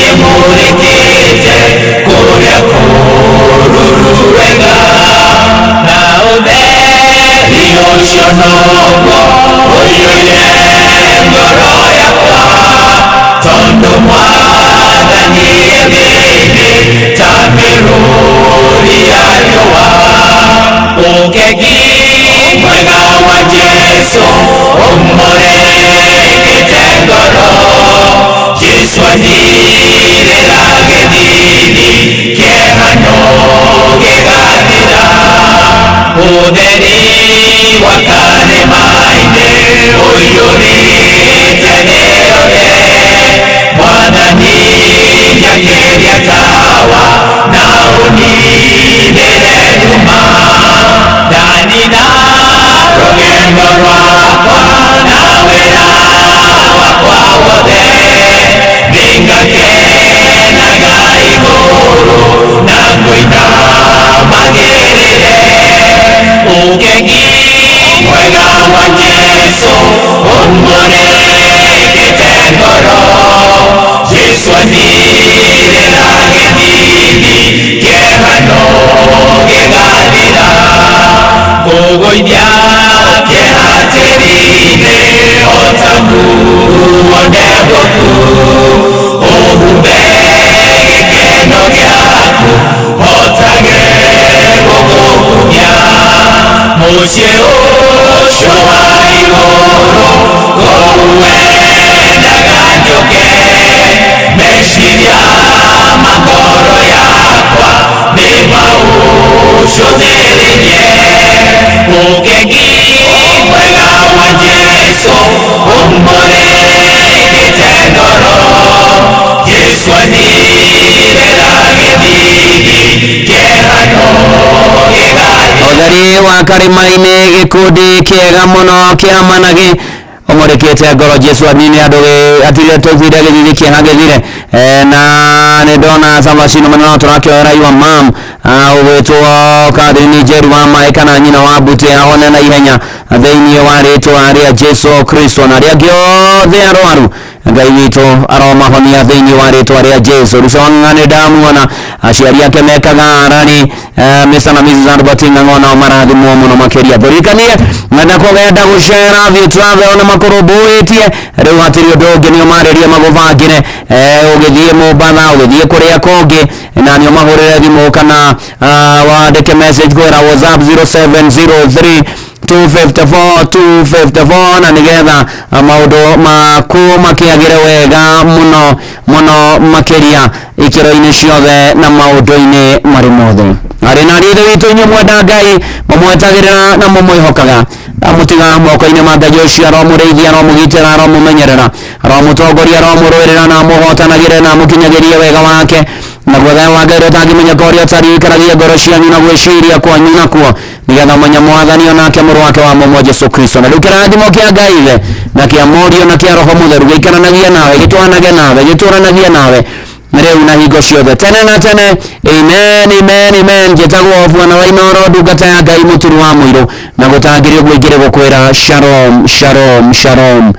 ĩmũrĩkĩte kũrĩa kũruru wega na ũtheri ũcio noguo ũiyũire ngoro yakwa tondũ mwathani e thĩinĩ ta mĩrũri ya riũa ũkegi mwega wa Jesũ ũmũrĩkĩte ngoro Jesũ andirĩra gĩthini kĩeha no gĩgathira ũtheri wa karĩma-inĩ ũiyũrĩte thĩ yothe mwathani njakĩria tawa na ũninĩre nduma ndanina rũgendo rwakwa na wĩra wakwa wothe nĩngakenaga igũrũ na ngũina magĩrĩre ũkegi mwega wa Jesũ ũmũrĩkĩte ngoro Jesũ andirĩra gĩthini kĩeha no gĩgathira ngũgũithia kĩeha tĩri-inĩ o ta nguo ndembũku ũhumbe gĩkeno gĩaku hotage gũgũkumia mũciĩ ũcio wa igũrũ kũu wendaga njũke meciria ma ngoro yakwa nĩ maũcũthĩrĩrie ũkegi mwega wa Jesũ ũmũrĩkĩte ngoro Jesũ andirĩra gĩthini kĩeha no gĩgathira.
Ũtheri wa karĩma-inĩ gĩkundi kĩega mũno kĩa managĩ ũmũrĩkĩte ngoro Jesũ anini andũ atire tũthire gĩthithi kĩeha gĩthire na nĩ ndona Savasino mũno tũrakĩoera your mom ũgwĩtwo Catherine Njeru wa Maĩ kana nyina wa Mbute ahone na ihenya thĩinĩ wa rĩtwa rĩa Jesũ Kristo na arĩa angĩ othe arwaru Ngai witũ aromahonia thĩinĩ wa rĩtwa rĩa Jesu. Ruco Wang'ang'a nĩ ndamuona, aciari ake mekaga arari, Mr na Mrs Albert Ng'ang'a nao marathimwo mũno makĩria. Ngũririkanie na kũgenda gũcera View Travel na makũrũmbũĩtie rĩu hatirĩ ũndũ ũngĩ, nĩ ũmarĩrie magũbangĩre, ũgĩthiĩ Mombatha, ũgĩthiĩ kũrĩa kũngĩ, na nĩ ũmahũrĩre thimũ kana wandĩke message kũgerera WhatsApp 0703 254 254, na nigetha maũndũ maku makĩagĩre wega mũno mũno makĩria ikĩro-inĩ ciothe na maũndũ-inĩ marĩ mothe. Arĩ na ithe witũ, inyuĩ mwenda Ngai, mũmwetagĩrĩra na mũmwĩhokaga, ndamũtiga moko-inĩ ma Ngai ũcio aromũrĩithia, aromũgitĩra, aromũmenyerera, aromũtongoria, aromũrũĩrĩra na amũhotanagĩre na amũkinyagĩrie wega wake. Naguo thayũ wa Ngai ũrĩa ũtangĩmenyeka ũrĩa ũtariĩ ũikaragie ngoro cianyu na gwĩciria kwanyu nakuo, nĩgetha ũmenye Mwathani o nake mũrũ wake wa mũmwe Jesu Kristo. Na rĩu kĩrathimo kĩa Ngai Ithe na kĩa Mũriũ na kĩa Roho Mũtheru gĩikaranagie nawe, gĩtwanage nawe, gĩtũranagie nawe rĩu na hingo ciothe tene na tene. Amen, amen, amen. Njĩtagwo Bwana wa Inooro, ndungata ya Ngai, mũturu wa mũirũ, na gũtangĩrĩ ũguo ingĩrĩ gũkwĩra shalom, shalom, shalom.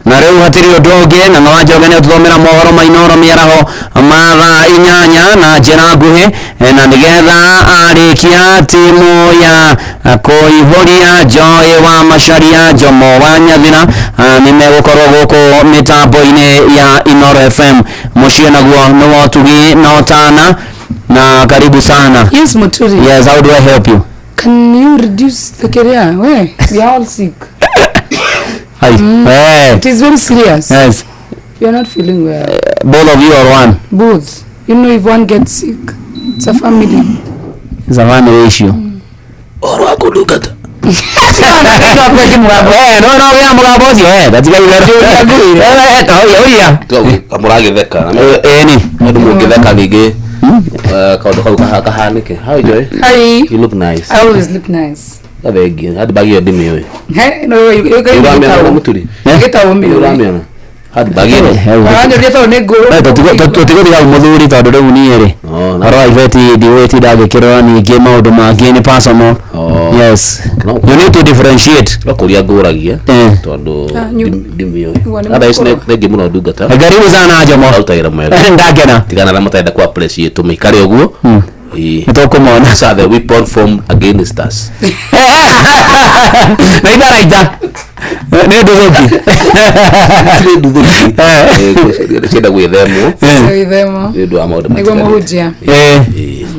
Na rĩu hatirĩ ũndũ ũngĩ, na no wanjoge nĩ ũtũthomera mohoro ma Inooro mĩaraho ma thaa 8 na njĩra nguhĩ, na nĩgetha arĩkia timu ya kũihũria Joy wa Macharia, Jomo wa Nyathira, nĩ megũkorwo gũkũ mĩtambo-inĩ ya Inooro FM. Mũciĩ naguo nĩ wa ũtugi na ũtana, na karibu sana.
Yes, Muturi.
Yes, how do I help you?
Can you reduce the career? We are all sick.
Hi. Hey.
It is very serious.
Yes.
You are not feeling well.
Both of you or one?
Both. You know, if one gets sick, it's a family.
It's a family issue.
Ũhoro wa kũndungata.
No no ya mũgambo ũcio, gatiga itherũ. Ũria.
Kamũragĩtheka.
Ĩni.
Tondũ mũngĩtheka ningĩ kaũndũ kau kahanĩke. How Joy?
Hi.
You look nice.
I always look nice.
Thengiũ. Handbag ĩyo ndĩmĩũĩ.
Hey, no, you
Ũramĩona Mũturi?
Gĩtaũ mĩũĩ.
Ũramĩona? Handbag ĩno.
Ũranjũria tondũ nĩ ngũrũ.
Tũtigũthiĩ hau mũthuri, tondũ rĩu niĩ rĩ, ũhoro wa ibeti ndiũĩ, ndangĩkĩrora, ningĩ maũndũ mangĩ nĩ personal. Yes, you need to differentiate.
No kũria ngũragia tondũ ndimĩũĩ. Otherwise thengiũ mũno ndungata.
Karibu sana Jomo.
Aruta wĩra mwega.
Ndakena.
Tigana na matarenda ku appreciate tũmĩikare ũguo.
Nĩ tũkũmona.
These are the weapon formed against us.
Na itharaita nĩ nduthũki.
Nĩ nduthũki cienda gwĩthemwo
Gwĩthemwo.
nĩ ũndũ wa maũndũ
Nĩguo
matiganĩte.
mũhunjia.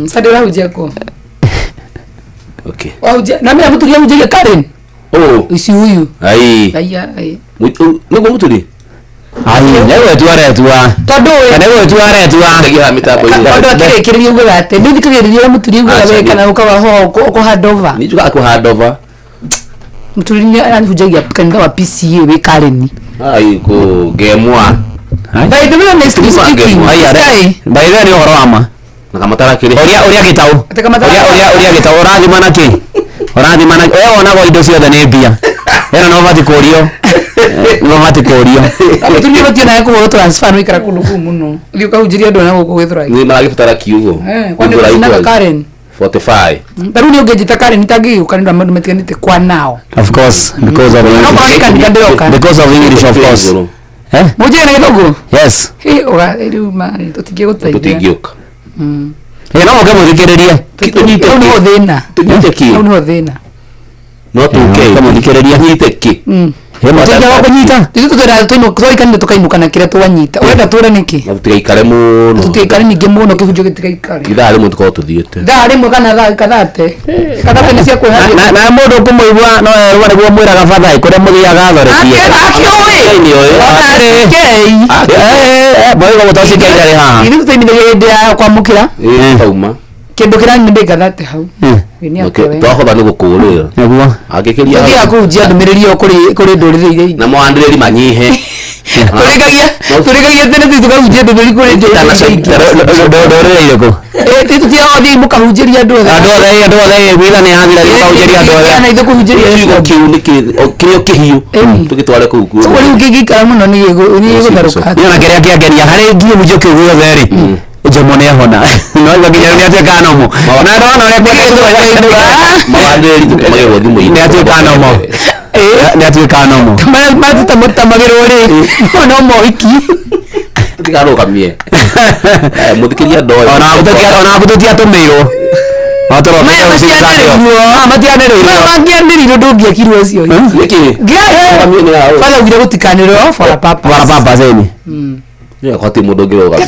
Sasa ũrahunjia kũ?
Okay.
Wahunjia. Na mimi Muturi ahunjagia Karen.
Oh.
Ici huyu.
Ai.
Aya, ai.
Nĩguo Mũturi?
Ai, nĩ gwĩtua aretua.
Tondũ
we. Nĩ gwĩtua aretua.
Ndegia mĩtambo-inĩ.
Tondũ akĩrĩkĩrĩria ugaga atĩ nĩ ũthikagĩrĩria ũrĩa Mũturi ugaga we kana ũkawa ho ũkũ hand over.
Nĩ njugaga kũ hand over.
Mũturi nĩ ahunjagia kanitha wa PCA wĩ Karen.
Ai kũ ngemwa.
By the way, honestly speaking,
Ai, by the way, nĩ ũhoro wa ma.
Na kamatara kĩrĩ.
Ũria ũria gĩtaũ. Ũria ũria ũria gĩtaũ ũrathima na kĩ? Ũrathima na we wonagwo indo ciothe nĩ mbia. Ĩno no ũbatiĩ kũrio. No ũbatiĩ kũrio.
Mũturi nĩ ũbatiĩ nawe kũhũrwo transfer nĩ ũikara kũndũ kũu mũno. Ũthiĩ ũkahunjĩria andũ na gũkũ Gĩthũrai.
Nĩ maragĩbatara kiugo.
Kwani ũcinaga Karen?
45.
Ta rĩu niĩ ũngĩnjĩta Karen itangĩgĩũka nĩ ũndũ wa maũndũ matiganĩte kwa nao.
Of course, because of
No korwo nĩ kanitha ndĩroka.
Because of English, of course.
Mũnjĩre na Gĩthũngũ?
Yes.
Hĩ, ũga rĩu ma tũtingĩgũteithia.
Tũtingĩũka.
No mũke mũthikĩrĩrie.
Hau nĩho thĩna.
Tũnyite kĩ?
Hau nĩho thĩna.
No tũke.
Mũthikĩrĩrie.
Nyite kĩ?
Mũtingia wa kũnyita.
Ithuĩ tũtwĩraga twaikanire tũkainũka na kĩrĩa twanyita. Ũrenda tũre nĩkĩ?
Na tũtigaikare mũno.
Tũtigaikare ningĩ mũno, kĩhunjio gĩtigaikare.
Ithaa rĩmwe tũkorwo tũthiĩte.
Thaa rĩmwe kana thaa kathate. Kathate nĩ cia kwĩharĩria.
Na mũndũ ũkũmũigua no erwo nĩguo mwĩraga bathaĩ kũrĩa mũthiaga athorekie.
Akĩũĩ.
Boigo mũtocikei ndarĩ haha.
Ithuĩ tũtainithagia hĩndĩ ya kwamũkĩra.
Tauma.
Kĩndũ kĩranyuma ndĩngathate hau.
Twahotha nĩ gũkũrĩra.
Nĩguo.
Angĩkĩria.
Tũthiaga kũhunjia ndũmĩrĩri ĩyo kũrĩ ndũrĩrĩ iria ingĩ.
Na mawandĩrĩri manyihe.
Tũrĩkagia tene tũthiĩ tũkahunjia ndũmĩrĩri kũrĩ ndũrĩrĩ iria ingĩ.
Ndũrĩrĩ irĩkũ?
Tũthiaga gũthiĩ mũkahunjĩria andũ othe.
Andũ othe, andũ othe, wĩra nĩ yathira mũkahunjĩria andũ othe.
Na ithuĩ kũhunjĩria
Kiugo kĩu nĩ kĩrĩa kĩhiũ tũgĩtware kũu kuo.
Ũguo rĩu kĩngĩikara mũno nĩ gĩgũtherũka.
Niĩ ona kĩrĩa kĩangenia harĩ kĩhunjio kĩu gĩothe rĩ, Jomo nĩ ahona. No nginya rĩu nĩ atuĩka nomo. Na ndona ũrĩa
Mawandĩrĩri tũtũmagĩrwo thimũ-inĩ.
Nĩ atuĩka nomo. Nĩ atuĩka nomo.
Matutamagĩrwo rĩ no mohiki.
Tigarũgamie mũthikĩria ndoĩ.
Ona aku tũtiatũmĩirwo.
Maya matianĩrĩirwo. Maya mangĩanĩrĩirwo ndũngĩekirwo ũcio.
Nĩkĩ? Rũgamie nĩ yaũ?
Father ugire gũtikanĩrĩrwo for a purpose.
For a purpose, ĩni.
Nĩ mũndũ ũngĩrũgamia.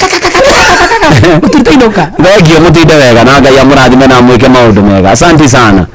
Mũtirute inũka.
Thengio, mũtinde wega na Ngai amũrathime na amwĩke maũndũ mega. Asante sana.